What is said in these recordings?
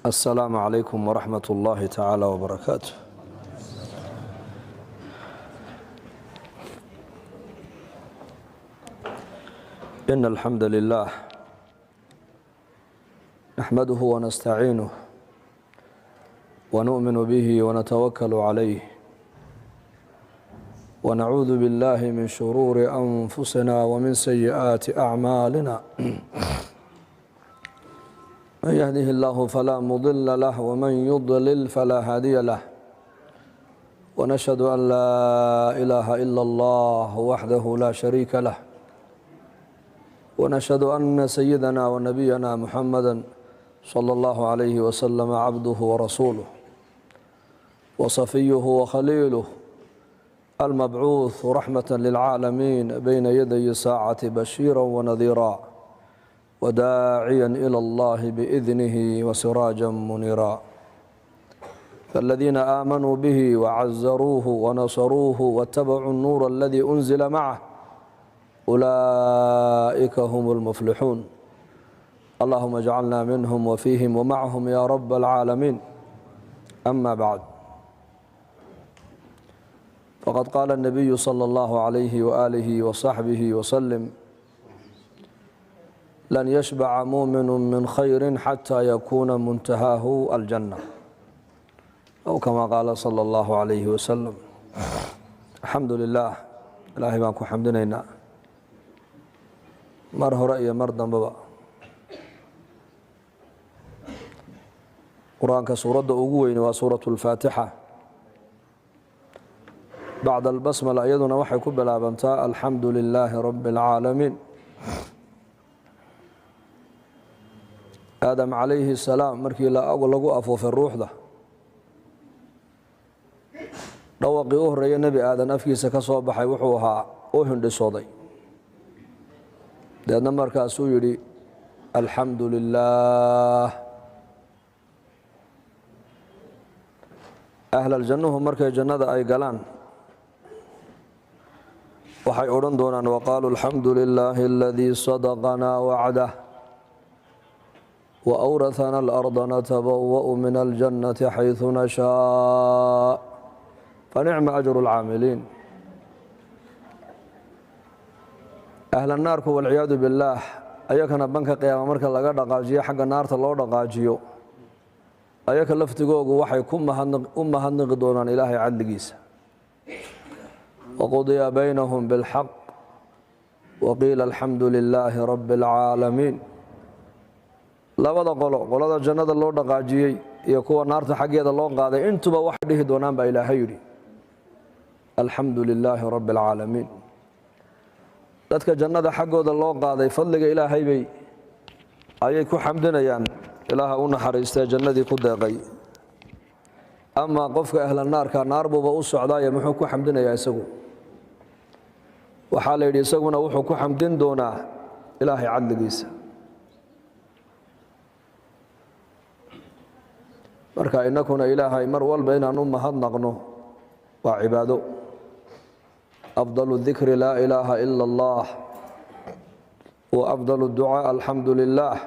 السلام عليكم ورحمة الله تعالى وبركاته. إن الحمد لله نحمده ونستعينه ونؤمن به ونتوكل عليه، ونعوذ بالله من شرور أنفسنا ومن سيئات أعمالنا. من يهده الله فلا مضل له ومن يضلل فلا هادي له، ونشهد أن لا إله إلا الله وحده لا شريك له، ونشهد أن سيدنا ونبينا محمدا صلى الله عليه وسلم عبده ورسوله وصفيه وخليله، المبعوث رحمة للعالمين بين يدي الساعة، بشيرا ونذيرا وداعيا إلى الله بإذنه وسراجا منيرا. فالذين آمنوا به وعزروه ونصروه واتبعوا النور الذي أنزل معه أولئك هم المفلحون. اللهم اجعلنا منهم وفيهم ومعهم يا رب العالمين. أما بعد، فقد قال النبي صلى الله عليه وآله وصحبه وسلم: لن يشبع مؤمن من خير حتى يكون منتهاه الجنة، أو كما قال صلى الله عليه وسلم. الحمد لله, Ilaahay baan ku xamdinaynaa mar hore iyo mar dambeba. Qur-aanka suuradda ugu weyni waa suuratu اlfaatixa bacda albasmala, iyaduna waxay ku bilaabantaa alxamdu lilaahi rabbi اlcaalamiin. Aadam calayhi salaam markii lagu afuufay ruuxda, dhawaqii u horreeya nebi Aadan afkiisa ka soo baxay wuxuu ahaa u hindhisooday, deedna markaasuu yidhi: alxamdu lilaah. Ahlaljannuhu markay jannada ay galaan waxay odhan doonaan: waqaaluu alxamdu lilaahi aladii sadaqanaa wacdah waawrathana alarda natabawa'u min aljannati xayثu nashaa, fanicma ajru اlcaamiliin. Ahlanaarku, walciyaadu biاllaah, ayakana banka qiyaama marka laga dhaqaajiyo xagga naarta loo dhaqaajiyo, ayaka laftigoogu waxay u mahadniqi doonaan Ilaahay cadligiisa. Waqudiya baynahum bilxaq waqiila alxamdu lilaahi rabbi اlcaalamiin. Labada qolo, qolada jannada loo dhaqaajiyey iyo kuwa naarta xaggeeda loo qaaday, intuba waxay dhihi doonaan baa Ilaahay yidhi: alxamdu lilaahi rabbi اlcaalamiin. Dadka jannada xaggooda loo qaaday fadliga Ilaahay bay ayay ku xamdinayaan, Ilaaha u naxariistee jannadii ku deeqay. Amaa qofka ahla naarka, naar buuba u socdaaye, muxuu ku xamdinayaa isagu? Waxaa la yidhi isaguna wuxuu ku xamdin doonaa Ilaahay cadligiisa. Marka inakuna Ilaahay mar walba inaan u mahadnaqno waa cibaado. Afdal dikri laa ilaaha ila allah, wa afdal ducaa alxamdu lilah.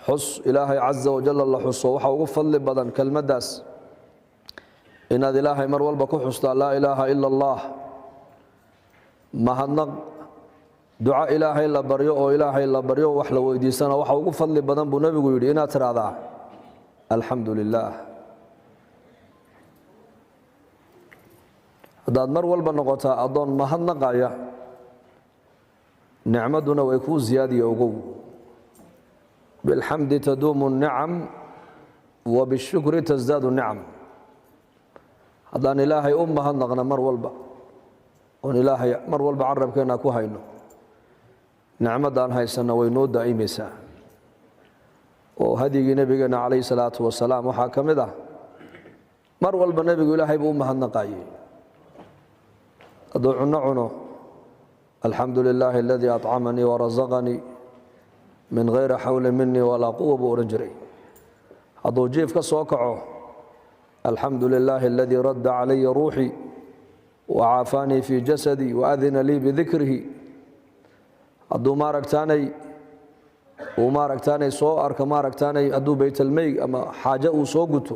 Xus Ilaahay caza wajal la xuso waxa ugu fadli badan kelmaddaas, inaad Ilaahay mar walba ku xustaa laa ilaaha ila allah. Mahadnaq, duco Ilaahay la baryo oo Ilaahay la baryo, wax la weydiisana, waxa ugu fadli badan buu Nebigu yidhi inaad tiraahdaa alxamdu lilah. Haddaad mar walba noqotaa addoon mahadnaqaya, nicmaduna way kuu ziyaadiya. Ogow, bilxamdi taduumu الnicam wa bishukri tasdaadu nicam. Haddaan Ilaahay u mahadnaqna mar walba, oon Ilaahay mar walba carabkeenna ku hayno, nicmaddaan haysanna way noo daa'imaysaa. Oo hadyigii Nebigeenna calayhi salaatu wasalaam waxaa ka mid ah mar walba Nebigu Ilaahay buu u mahadnaqayey. Hadduu cunno cuno: alxamdu lilaahi aladii acamanii warasaqanii min hayri xawli minii walaa quwa, buu odhan jiray. Hadduu jiif ka soo kaco: alxamdu lilaahi aladii radda calaya ruuxii wacaafaanii fii jasadii waadina lii bidikrihi. Hadduu maaragtaanay Uu maaragtaanay soo arka maaragtaanay hadduu baytalmeyg ama xaajo uu soo guto,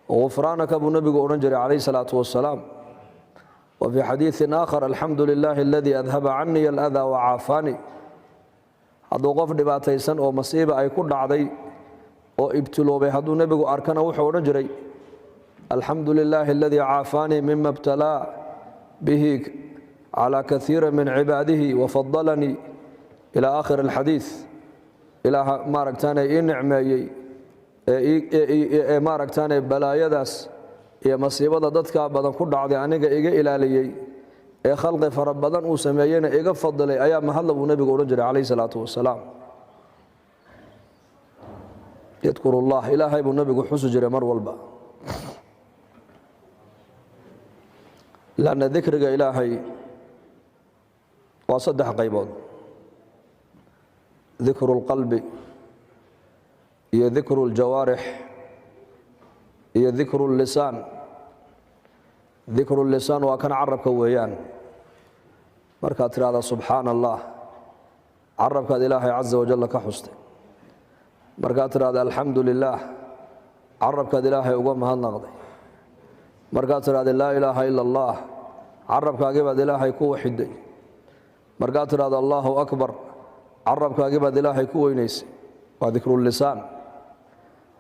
"Gufraanaka" buu nebigu odhan jiray calayhi salaatu wasalaam. Wa fii xadiiثin aakhar: "Alxamdu lilaahi aladii adhaba canii aladaa wacaafaani." Hadduu qof dhibaataysan oo masiiba ay ku dhacday oo ibtiloobay hadduu nebigu arkana, wuxuu odhan jiray: "Alxamdu lilaahi aladii caafaanii mima ibtalaa bihi calى kaiira min cibaadihi wafadalanii, ilى aakhir alxadiid. Ilaaha maaragtaanay ii nicmeeyey ee maaragtaanay balaayadaas iyo masiibada dadkaa badan ku dhacday aniga iga ilaaliyey, ee khalqi fara badan uu sameeyeyna iga fadilay ayaa mahadla, buu nebigu odhan jiray calayhi salaatu wasalaam. Yadkuru llah, ilaahay buu nebigu xusi jiray mar walba, lanna dikriga ilaahay waa saddex qaybood: dikru اlqalbi iyo dikru اljawaarix iyo dikru اllisaan. Dikru lisaan waa kan carabka weeyaan. Markaad tidhahda "Subxaana Allah", carabkaad ilaahay caza wajalla ka xustay. Markaad tidhahda "Alxamdu lilaah", carabkaad ilaahay uga mahadnaqday. Markaad tidhahda "Laa ilaaha ila Allah", carabkaagii baad ilaahay ku waxiday. Markaad tidhahdo "Allahu akbar", carabkaagii baad ilaahay ku weynaysay. Waa dikrulisaan.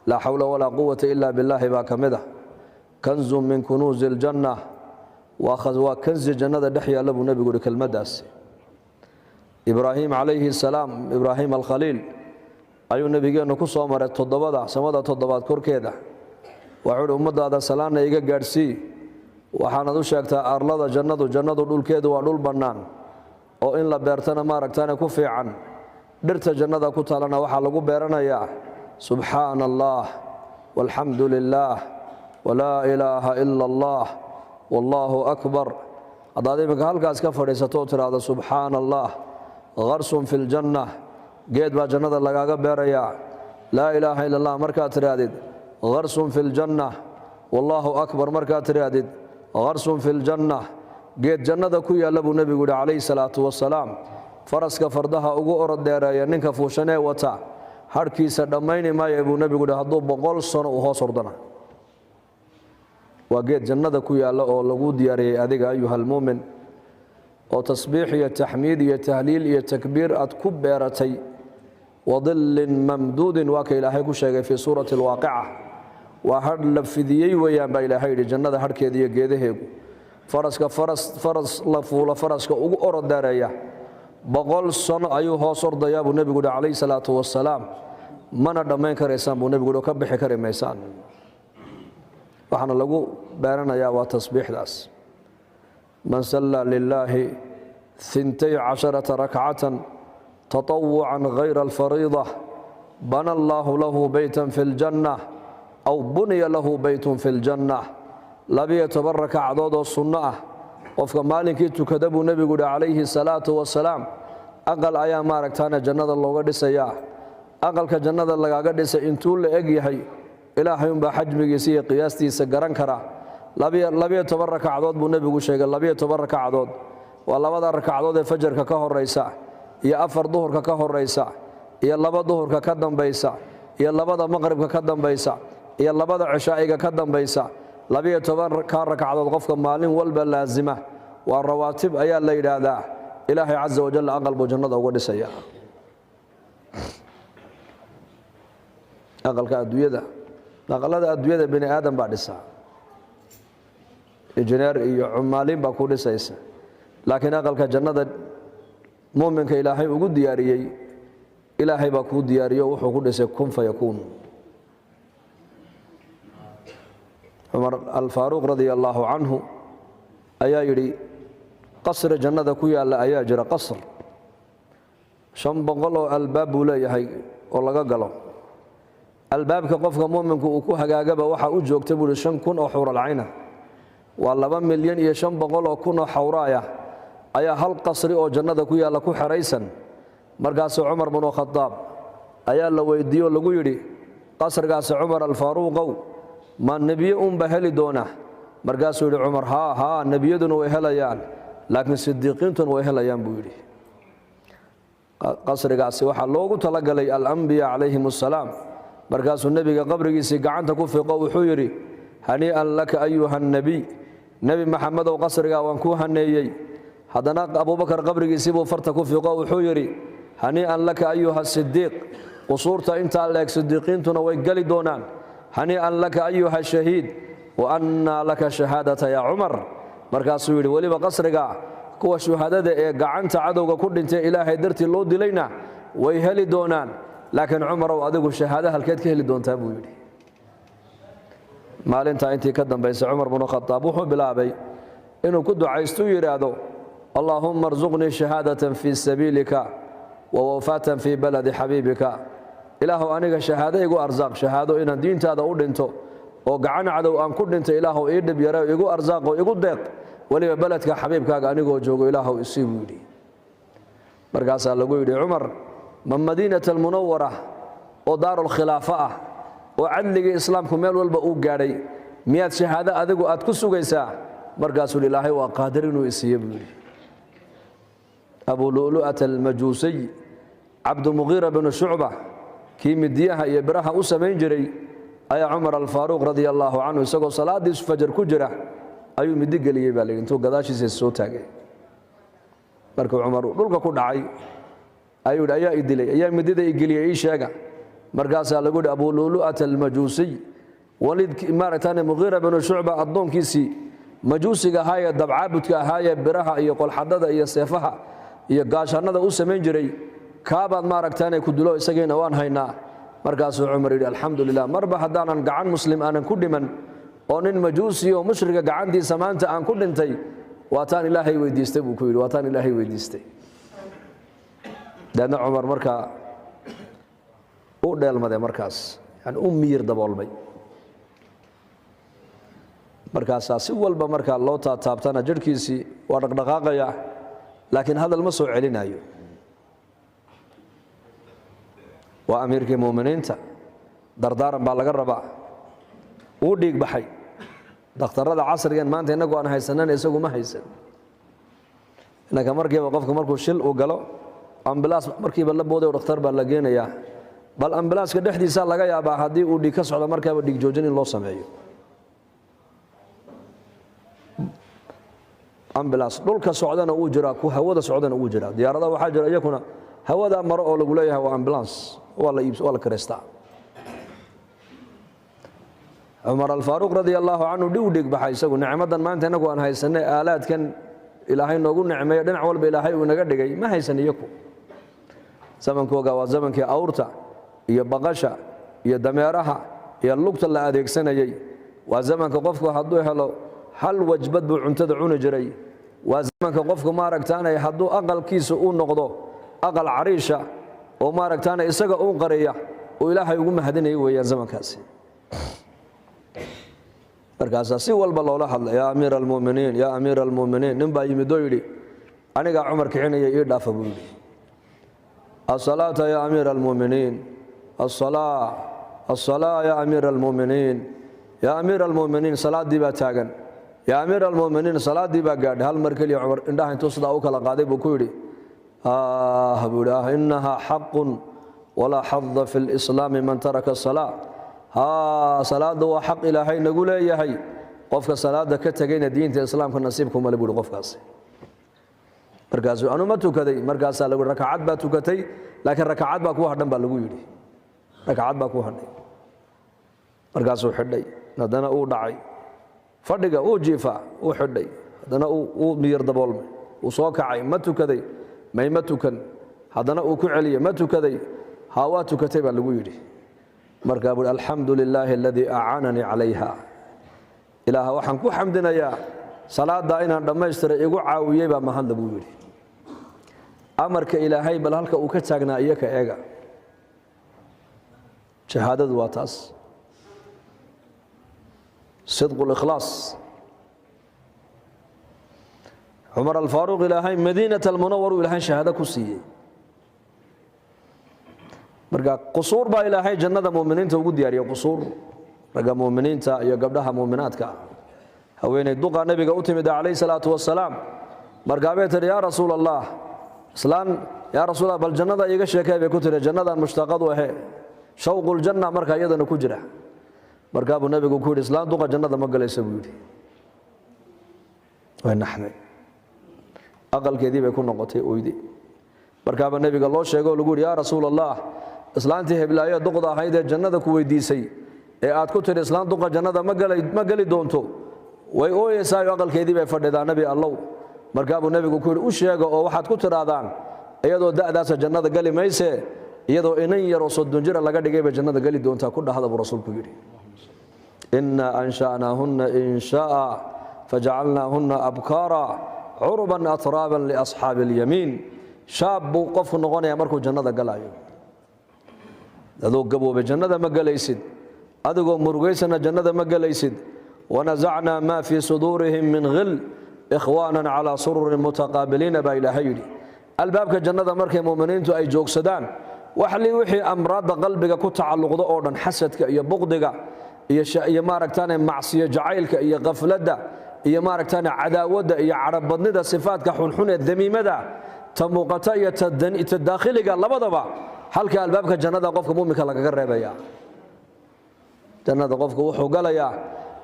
"Laa xawla walaa quwata ila billaahi" baa ka mid ah. Kanzun min kunuusi iljanna, waa kanzi jannada dhex yaalla, buu nebigu yihi kelmaddaasi. Ibraahim calayhi salaam, Ibraahim alkhaliil, ayuu nebigeennu ku soo maray toddobada samada toddobaad korkeeda. Wuxuu uhi: "Ummaddaada salaanna iga gaadhsii, waxaanad u sheegtaa arlada jannadu, jannadu dhulkeedu waa dhul bannaan oo in la beertana maaragtaane ku fiican. Dhirta jannada ku taalana waxaa lagu beeranayaa 'Subxaana Allah walxamdu lilaah walaa ilaaha ila Allah wallaahu akbar'. Haddaad iminka halkaas ka fadhiisato oo tidhaahdo 'Subxaana Allah', gharsun fi ljanna, geed baa jannada lagaaga beerayaa. 'Laa ilaaha ila Allah' markaad tidhaahdid, gharsun fi ljanna. 'Wallaahu akbar' markaad tidhaahdid, gharsun fi ljanna, geed jannada ku yaalla," buu nebigu yihi calayhi salaatu wasalaam. "Faraska fardaha ugu orod dheereeya ninka fuushanee wata harhkiisa dhammayni maaya," buu nebigu yihi, "hadduu 100 sano uu hoos ordana." Waa geed jannada ku yaalla oo lagu diyaariyey adiga, ayuha almuumin, oo tasbiix iyo taxmiid iyo tahliil iyo takbiir aad ku beeratay. Wadillin mamduudin waa ka ilaahay ku sheegay fii suurati alwaaqica. Waa hadh la fidiyey weeyaan, baa ilaahay yidhi, jannada hadhkeeda iyo geedaheegu. Faraska faras la fuulo faraska ugu orod dheereeya 100 sano ayuu hoos ordayaa, buu nebigu yihi calayhi salaatu wasalaam. Mana dhammayn karaysaan, buu nebigu yihi, oo ka bixi kari maysaan. Waxaana lagu beeranayaa waa tasbiixdaas. Man sallaa lilaahi 12 rakcatan taطawucan hayra alfariida, bana allaahu lahu beytan fi اljanna aw buniya lahu beytun fi اljanna. 12 rakacdood oo sunno ah qofka maalinkii tukada, buu nebigu yihi calayhi salaatu wasalaam, aqal ayaa maaragtaana jannada looga dhisayaa. Aqalka jannada lagaaga dhisay intuu la eg yahay, ilaahay unbaa xajmigiisa iyo qiyaastiisa garan kara. 12 rakacdood buu nebigu sheegay. 12 rakacdood waa labada rakacdood ee fajarka ka horaysa, iyo afar duhurka ka horaysa, iyo laba duhurka ka dambaysa, iyo labada maqribka ka dambaysa, iyo labada cishaa'iga ka dambaysa. 12 ka rakacdood qofka maalin walba laasima, waa rawaatib ayaa la yidhaahdaa, ilaahay caza wajal aqal buu jannada uga dhisaya. Aqalka adduunyada, aqalada adduunyada bini aadam baa dhisa, injineer iyo cumaaliin baa ku dhisaysa, laakiin aqalka jannada muuminka ilaahay ugu diyaariyey, ilaahay baa kuu diyaariyo, wuxuu ku dhisay kun fayakuun. Cumar Alfaaruuq radia allaahu canhu ayaa yidhi: qasri jannada ku yaalla ayaa jira, qasr 500 oo albaab buu leeyahay oo laga galo. Albaabka qofka muuminku uu ku hagaagaba waxaa u joogta, buu ihi, 5000 oo xuuralcayna. Waa 2,500,000 oo xawraaya ayaa hal qasri oo jannada ku yaalla ku xeraysan. Markaasuu Cumar binu Khadaab ayaa la weydiiye oo lagu yidhi: "Qasrigaasi, Cumar Alfaaruuqow, ma nebiye uunba heli doona?" Markaasuu yidhi Cumar: "Haa haa, nebiyaduna way helayaan, laakiin sidiiqiintuna way helayaan," buu yidhi. Qasrigaasi waxaa loogu talagalay alambiya calayhim assalaam. Markaasuu nebiga qabrigiisii gacanta ku fiqo, wuxuu yidhi: "Hanii'an laka ayuha annebiy, Nebi Maxamedow, qasrigaa waan kuu haneeyey." Haddana Abuubakar qabrigiisii buu farta ku fiqo, wuxuu yidhi: "Hanii'an laka ayuha sidiiq, qusuurta intaa leeg sidiiqiintuna way geli doonaan. Hanii'an laka ayuha shahiid, wa annaa laka shahaadata yaa Cumar." Markaasuu yidhi: "Weliba qasriga kuwa shuhadada ee gacanta cadowga ku dhintay, Ilaahay dartii loo dilayna, way heli doonaan, laakiin Cumarow, adigu shahaado halkeed ka heli doontaa?" buu yidhi. Maalintaa intii ka dambaysay, Cumar bnu Khadaab wuxuu bilaabay inuu ku ducaystu yidhaahdo: "Allaahumma arsuqnii shahaadatan fii sabiilika wa wafaatan fii baladi xabiibika." Ilaahu, aniga shahaado igu arsaaq, shahaado inaan diintaada u dhinto oo gacan cadow aan ku dhinto, Ilaahu ii dhib yare, igu arsaaqo, igu deeq, weliba beledka xabiibkaaga anigoo joogo Ilaahu isii, buu yidhi. Markaasaa lagu yidhi: "Cumar, ma Madiinat Almunawara oo daarulkhilaafa ah oo cadligii Islaamku meel walba uu gaadhay miyaad shahaado adigu aad ku sugaysaa?" Markaasuu yidhi: "Ilaahay waa qaadir inuu isiiye," buu yidhi. Abu Lu'lu'ata Almajuusiy, Cabdumuqiira binu Shucba, kii midiyaha iyo biraha u samayn jiray, ayaa Cumar Alfaaruuq radia allaahu canhu isagoo salaadiisu fajar ku jira ayuu midi geliyey, baa layidhi, intuu gadaashiisa soo taagay. Markuu Cumar dhulka ku dhacay ayuu yidhi: "Ayaa i dilay? Ayaa midida i geliyey? Ii sheega." Markaasaa lagu yidhi: "Abu Lu'lu'ata Almajuusiy, Waliid maaragtane Muqiira binu Shucba, addoonkiisii majuusiga ahaayee dabcaabudka ahaayee biraha iyo qolxadada iyo seefaha iyo gaashaannada u samayn jiray, kaabaad maaragtaane ku dilo, isagiina waan haynaa." Markaasuu Cumar yidhi: "Alxamdu lilah, marba haddaanan gacan muslim aanan ku dhiman oo nin majuusi oo mushriga gacantiisa maanta aan ku dhintay, waataan Ilaahay weydiistay," buu ku yidhi, "waataan Ilaahay weydiistay." Deedna Cumar markaa u dheelmaday, markaas yani u miyir daboolmay. Markaasaa si walba markaa loo taataabtana jidhkiisii waa dhaqdhaqaaqaya, laakiin hadal ma soo celinayo. Waa amiirkii muuminiinta, dardaaran baa laga rabaa. Wuu dhiig baxay. Dhakhtarrada casrigan maanta innagu aan haysanana isagu ma haysan. Innanka markiiba qofka markuu shil uu galo, ambalaas markiiba la booday, dhakhtar baa la geenayaa. Bal ambalaaska dhexdiisaa laga yaabaa haddii uu dhiig ka socdo markaaba dhiig joojin in loo sameeyo. Ambalaas dhulka socdana uu jiraa, ku hawada socdana uu jiraa. Diyaaradaha waxaa jira iyakuna hawadaa maro oo lagu leeyahay waa ambulance, waa la iibs, waa la kireystaa. Cumar Alfaaruuq radia allaahu canhu dhiw dhig baxay isagu. Nicmadan maanta innagu aan haysanay, aalaadkan Ilaahay noogu nicmeeyo, dhinac walba Ilaahay uu inaga dhigay, ma haysan iyaku. Zamankooga waa zamankii awrta iyo baqasha iyo dameeraha iyo lugta la adeegsanayey. Waa zamanka qofku hadduu helo hal wajbad buu cuntada cuni jiray. Waa zamanka qofku maaragtaanay hadduu aqalkiisa uu noqdo aqal cariisha oo maaragtaanay isaga uu qariya uu Ilaahay ugu mahadinaya weeyaan zamankaasi. Markaasaa si walba loola hadla: "Yaa amiira almuminiin, yaa amiira almuminiin." Nin baa yimid oo yidhi: "Anigaa Cumar kicinaya, ii dhaafa," buu yidhi. "Asalaata yaa amiira almuminiin, asalaa, asalaa yaa amiira almuminiin, yaa amiira almuminiin, salaaddii baa taagan, yaa amiira almuminiin, salaaddii baa gaadhay." Hal mar keliya Cumar indhaha intuu sidaa u kala qaaday buu ku yidhi: "Ah," buu yidhi, "ah, innahaa xaqun walaa xada fi lislaami man taraka asalaa. Haa, salaadda waa xaq Ilaahay nagu leeyahay, qofka salaadda ka tegayna diinta Islaamka nasiibkumale," buu yidhi qofkaasi. Markaasuu: "Anu ma tukaday?" Markaasaa lagu yidhi: "Rakacad baa tukatay, laakiin rakacad baa kuu hadhan," baa lagu yidhi, "rakacad baa kuu hadhay." Markaasuu xidhay, haddana uu dhacay fadhiga, uu jiifaa, uu xidhay, haddana uu miyir daboolmay, uu soo kacay. "Ma tukaday?" "May, ma tukan." Haddana uu ku celiyey: "Ma tukaday?" "Haa, waa tukatay," baa lagu yidhi. Markaa buuhi: "Alxamdu lilaahi aladii acaananii calayha, Ilaah waxaan ku xamdinayaa salaaddaa inaan dhammaystiray igu caawiyey baa mahadla," buu yidhi. Amarka Ilaahay bal halka uu ka taagnaa iyo ka eega. Shahaadadu waa taas, sidqu likhlaas. Cumar Alfaaruuq Ilaahay Madiinat Almunawar uu Ilaahay shahaado ku siiyey. Marka qusuur baa Ilaahay jannada muuminiinta ugu diyaariyey, qusuur ragga muuminiinta iyo gabdhaha muuminaadka ah. Haweeney duqa nabiga u timid calayhi salaatu wasalaam, markaabay tihi: "Yaa Rasuul Allah, islaan Yaa rasuulallah, bal jannada iiga sheekay, bay ku tiri. Jannadan mushtaaqadu ahe, shawquljanna markaa iyadana ku jira. Markaa buu nebigu ku yidhi, "Islaan duqa jannada ma galaysa," buu yidhi. Way naxday, aqalkeedii bay ku noqotay, oyde. Markaaba nebiga loo sheego oo lagu yidhi, "Yaa rasuul Allah, islaantii heblaayo duqda ahayd ee jannada ku weydiisay ee aad ku tidhi islaan duqa jannada ma geli doonto, way ooyeysaayo aqalkeedii bay fadhidaa, nebi Allow." Markaa buu nebigu ku yidhi, "U sheega oo waxaad ku tidhaahdaan, iyadoo da'daasa jannada geli mayse, iyadoo inan yaroo 30 jira laga dhigay bay jannada geli doontaa ku dhahda," buu rasuulku yidhi. Innaa ansha'naahunna insha'a fajacalnaahunna abkaara curuban atraaban liasxaabi alyamiin. Shaab buu qofku noqonayaa markuu jannada galayo. Adoo gaboobay jannada ma gelaysid, adigoo murugaysana jannada ma gelaysid. Wanasacnaa maa fii suduurihim min ghil ikhwaanan calaa sururin mutaqaabiliina, baa Ilaahay yidhi. Albaabka jannada markay mu'miniintu ay joogsadaan, waxli wixii amraadda qalbiga ku tacalluqdo oo dhan, xasadka iyo buqdiga iyo maaragtaane macsiyo jacaylka iyo qafladda iyo maaragtaane cadaawadda iyo cadhabadnida, sifaadka xunxun ee damiimada, ta muuqata iyo ta daakhiliga labadaba, halka albaabka jannada qofka muminka lagaga reebaya. Jannada qofku wuxuu galayaa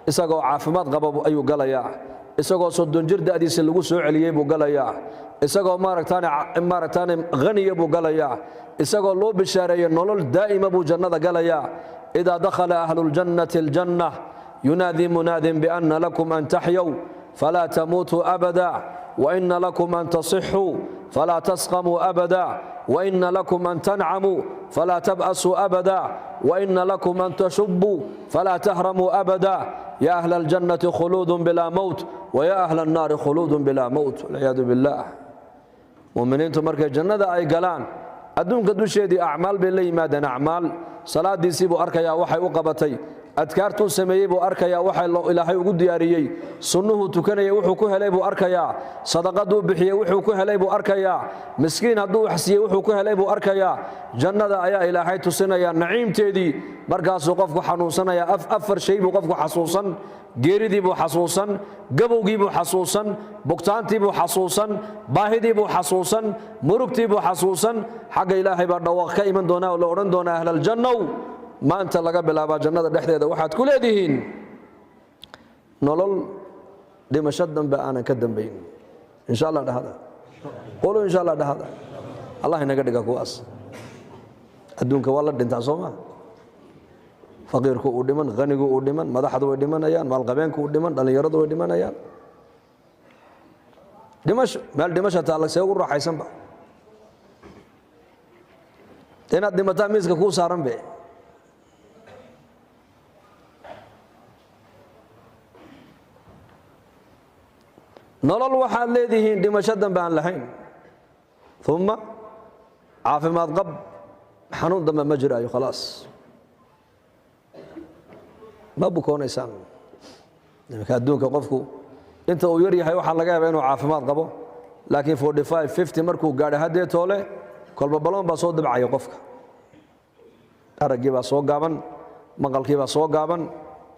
isagoo caafimaad qaba ayuu galayaa, isagoo 30 jir da'diisa lagu soo celiyey buu galayaa, isagoo maaragtaane haniya buu galayaa, isagoo loo bishaareeyey nolol daa'ima buu jannada galayaa. Idaa dakhala ahlu ljannati aljanna yunaadii munaadin bianna lakum an taxyow falaa tamuutuu abada, waina lakum an tasixuu falaa tasqamuu abada, waina lakum an tancamuu falaa tab'asuu abada, waina lakum an tashubbuu falaa tahramuu abada. Ya ahla aljannati khuluudun bilaa mowt, waya ahla annaari khuluudun bilaa mowt, walciyaadu billaah. Muminiintu markay jannada ay galaan, adduunka dusheedii acmaal bay la yimaadeen. Acmaal salaadiisii buu arkayaa waxay u qabatay, adkaartuu sameeyey buu arkayaa waxa Ilaahay ugu diyaariyey, sunnuhuu tukanayay wuxuu ku helay buu arkayaa, sadaqaduu bixiyey wuxuu ku helay buu arkayaa, miskiin hadduu wax siiyey wuxuu ku helay buu arkayaa. Jannada ayaa Ilaahay tusinayaa naciimteedii. Markaasuu qofku xanuunsanaya. Afar shay buu qofku xasuusan: geeridii buu xasuusan, gabowgii buu xasuusan, bugtaantii buu xasuusan, baahidii buu xasuusan, murugtii buu xasuusan. Xagga Ilaahay baa dhawaaq ka iman doonaa oo la odhan doonaa, "Ahlaljannow, maanta laga bilaabaa jannada dhexdeeda waxaad ku leedihiin nolol dhimasho dambe aanan ka dambayn." Insha Allah dhahada, qulu insha Allah dhahada. Allah inaga dhiga kuwaas. Adduunka waa la dhintaa, soo maa? Faqiirku uu dhiman, hanigu uu dhiman, madaxdu way dhimanayaan, maalqabeenku uu dhiman, dhallinyaradu way dhimanayaan. Dhimasho, meel dhimasha taalla see ugu raaxaysanba? Inaad dhimataa miiska kuu saaran be. Nolol waxaad leedihiin dhimasho dambe aan lahayn, uma caafimaad qab, xanuun dambe ma jiraayo, khalaas, ma bukoonaysaan. Iminka adduunka qofku inta uu yar yahay waxaa laga yaabaa inuu caafimaad qabo, laakiin 45, 50 markuu gaadho, haddee toole kolba baloon baa soo dabcaya qofka. Araggii baa soo gaaban, maqalkii baa soo gaaban,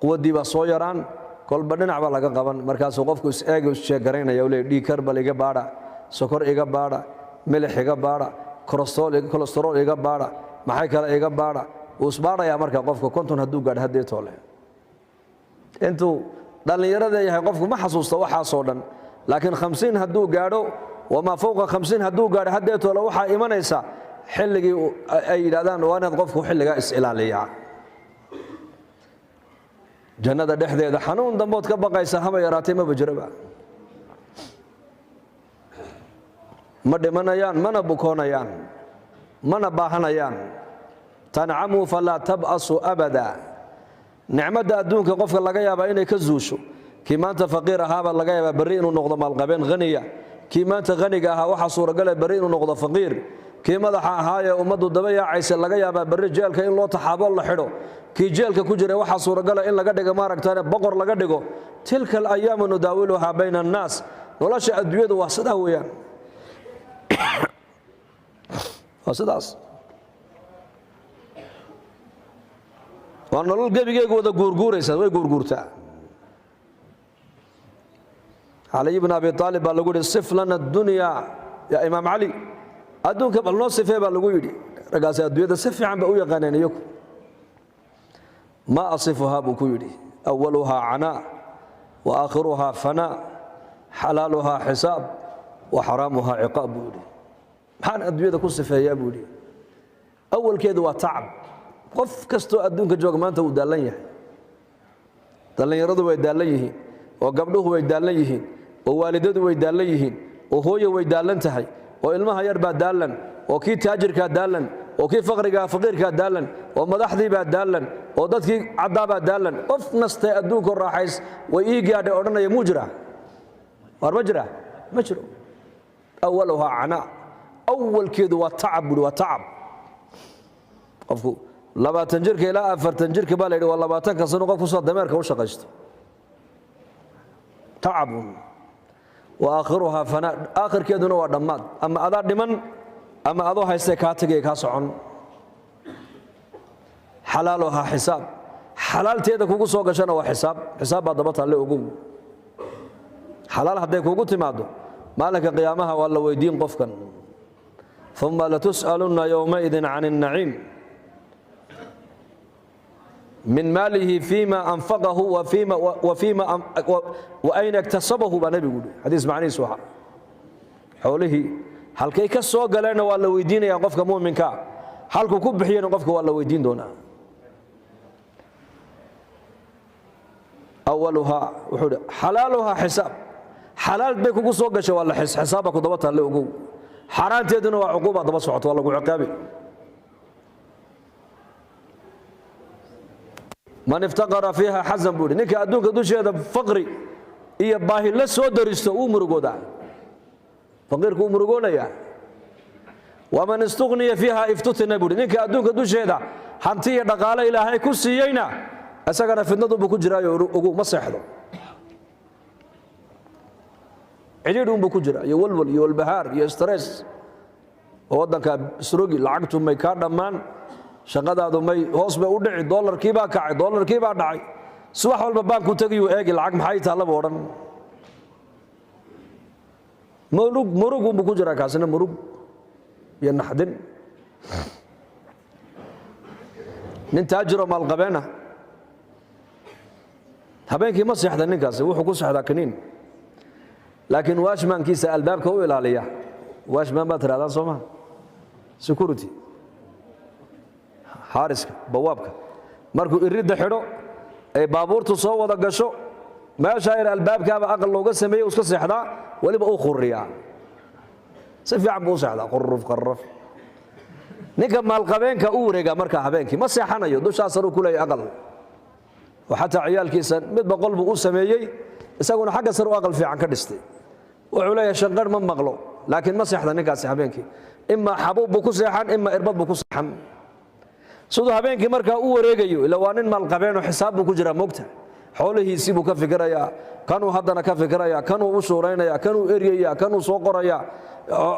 quwaddii baa soo yaraan, kolba dhinac baa laga qaban. Markaasuu qofku is-eega, is-jeegaraynaya, u leey, "Dhiigkar bal iga baadha, sokor iga baadha, milix iga baadha, kolestarool iga baadha, maxay kale iga baadha." Wuu isbaadhayaa marka qofka 50 hadduu gaadho. Haddee toole intuu dhallinyarada yahay qofku ma xasuusto waxaasoo dhan, laakiin 50 hadduu gaadho, wamaa fowqa 50 hadduu gaadho, haddee toole waxaa imanaysa xilligii ay yidhahdaan waa inaad qofku xilligaa is-ilaaliyaa. Jannada dhexdeeda xanuun dambood ka baqaysa haba yaraatay maba jiraba. Ma dhimanayaan, mana bukoonayaan, mana baahanayaan. Tancamuu falaa tab'asu abada. Nicmadda adduunka qofka laga yaabaa inay ka zuusho. Kii maanta faqiir ahaabaa laga yaabaa berri inuu noqdo maalqabeen haniya. Kii maanta haniga ahaa waxaa suuragala berri inuu noqdo faqiir. Kii madaxa ahaayee ummaddu daba yaacaysa laga yaabaa berri jeelka in loo taxaabo, la xidho. Kii jeelka ku jira waxaa suuragala in laga dhigo maaragtane boqor laga dhigo. Tilka alayaamu nudaawiluhaa bayna annaas. Nolosha adduunyadu waa sidaa weeyaan, waa sidaas, waa nolol gebigeegu wada guurguuraysa, way guurguurtaa. Caliy bn Abi Aalib baa lagu yihi, "Sif lana addunya ya Imaam Cali." Adduunka bal noo sifee baa lagu yidhi. Raggaasi adduunyada si fiican ba u yaqaaneen iyagu. "ما أصفها?" buu ku yidhi. "أولها عناء وآخرها فناء، حلالها حساب وحرامها عقاب," buu yidhi. Maxaan adduunyada ku sifeeyaa, buu yidhi. Awalkeedu waa tacab. Qof kastoo adduunka jooga maanta wuu daallan yahay. Dhallinyaradu way daallan yihiin, oo gabdhuhu way daallan yihiin, oo waalidadu way daallan yihiin, oo hooyo way daallan tahay, oo ilmaha yar baa daallan, oo kii taajirkaa daallan, oo kii faqrigaa faqiirkaa daallan, oo madaxdiibaa daallan, oo dadkii caddaabaa daallan. Qof nastay adduunkoo raaxays way ii gaadhay odhanaya muu jiraa? Waar ma jiraa? Ma jiro. أولها عناء, awalkeedu waa tacab, buuri, waa tacab. Qofku 20 jirka ilaa 40 jirka baa la yidhi waa 20-ka sano qof kusoo dameerka u shaqaysto, tacabun. وآخرها فناء, aakhirkeeduna waa dhammaad. Ama adaa dhiman ama adoo haystee kaa tegaya, kaa socon. حلالها حساب, xalaalteeda kugu soo gashana waa xisaab. Xisaab baa daba taalle, ogow. Xalaal hadday kugu timaaddo, maalinka qiyaamaha waa la weydiin qofkan. ثم لتسألن يومئذ عن النعيم. من ماله فيما أنفقه وفيما وأين اكتسبه, baa nebigu yidhi, xadiis macnihiisu ahaa. Xoolihii halkay ka soo galeenna waa la weydiinayaa qofka mu'minkaa, halkuu ku bixiyena qofka waa la weydiin doonaa. أولها, wuxuu hi, حلالها حساب, xalaal bay kugu soo gashay, waa la xisaabba ku daba taalle, ogow. Xaaraanteeduna waa cuquuba daba socoto, waa lagu ciqaabi. من افتقر فيها حزن, buu hi. Ninka adduunka dusheeda faqri iyo baahi la soo daristo wuu murugoodaa, faqiirku wuu murugoonayaa. ومن استغني فيها افتتن, buu hi. Ninka adduunka dusheeda hanti iyo dhaqaale Ilaahay ku siiyeyna, isagana fitnadunbuu ku jiraayo, ogow, ma seexdo, cidhiidh unbuu ku jira iyo walwal iyo walbahaar iyo stress oo waddanka isrogi, lacagtu may kaa dhammaan, shaqadaadu may hoos bay u dhici, doolarkii baa kacay, doolarkii baa dhacay. Subax walba baanku tegayuu eegi, lacag maxay taallaba odhan. Murug, murug unbuu ku jiraa kaasina, murug iyo naxdin. Nin taajiroo maalqabeena habeenkii ma seexda ninkaasi, wuxuu ku seexdaa kaniin, laakiin watchmankiisa albaabka u ilaaliya, watchman baad tirahdaan soo maha, security, xaariska, bawaabka, markuu iridda xidho ay baabuurtu soo wada gasho, meeshaa yar albaabkaaba aqal looga sameeyey, uu iska seexdaa, weliba uu khuriyaa, si fiican buu u seexdaa, quruf qarraf. Ninka maalqabeenka u wareegaa markaa habeenkii ma seexanayo, dushaa saruu ku leeyahy aqal, oo xataa ciyaalkiisa mid boqol buu u sameeyey, isaguna xagga sar u aqal fiican ka dhistay. Wuxuu leeyahay shanqar ma maqlo, laakiin ma seexda ninkaasi habeenkii. Imaa xabuub buu ku seexan, imaa irbad buu ku seexan. Siduu habeenkii markaa u wareegayo, ila waa nin maalqabeenoo xisaab buu ku jiraa, mogta, xoolihiisii buu ka fikirayaa, kanuu haddana ka fikirayaa, kanuu u shuuraynaya, kanuu eryaya, kanuu soo qoraya,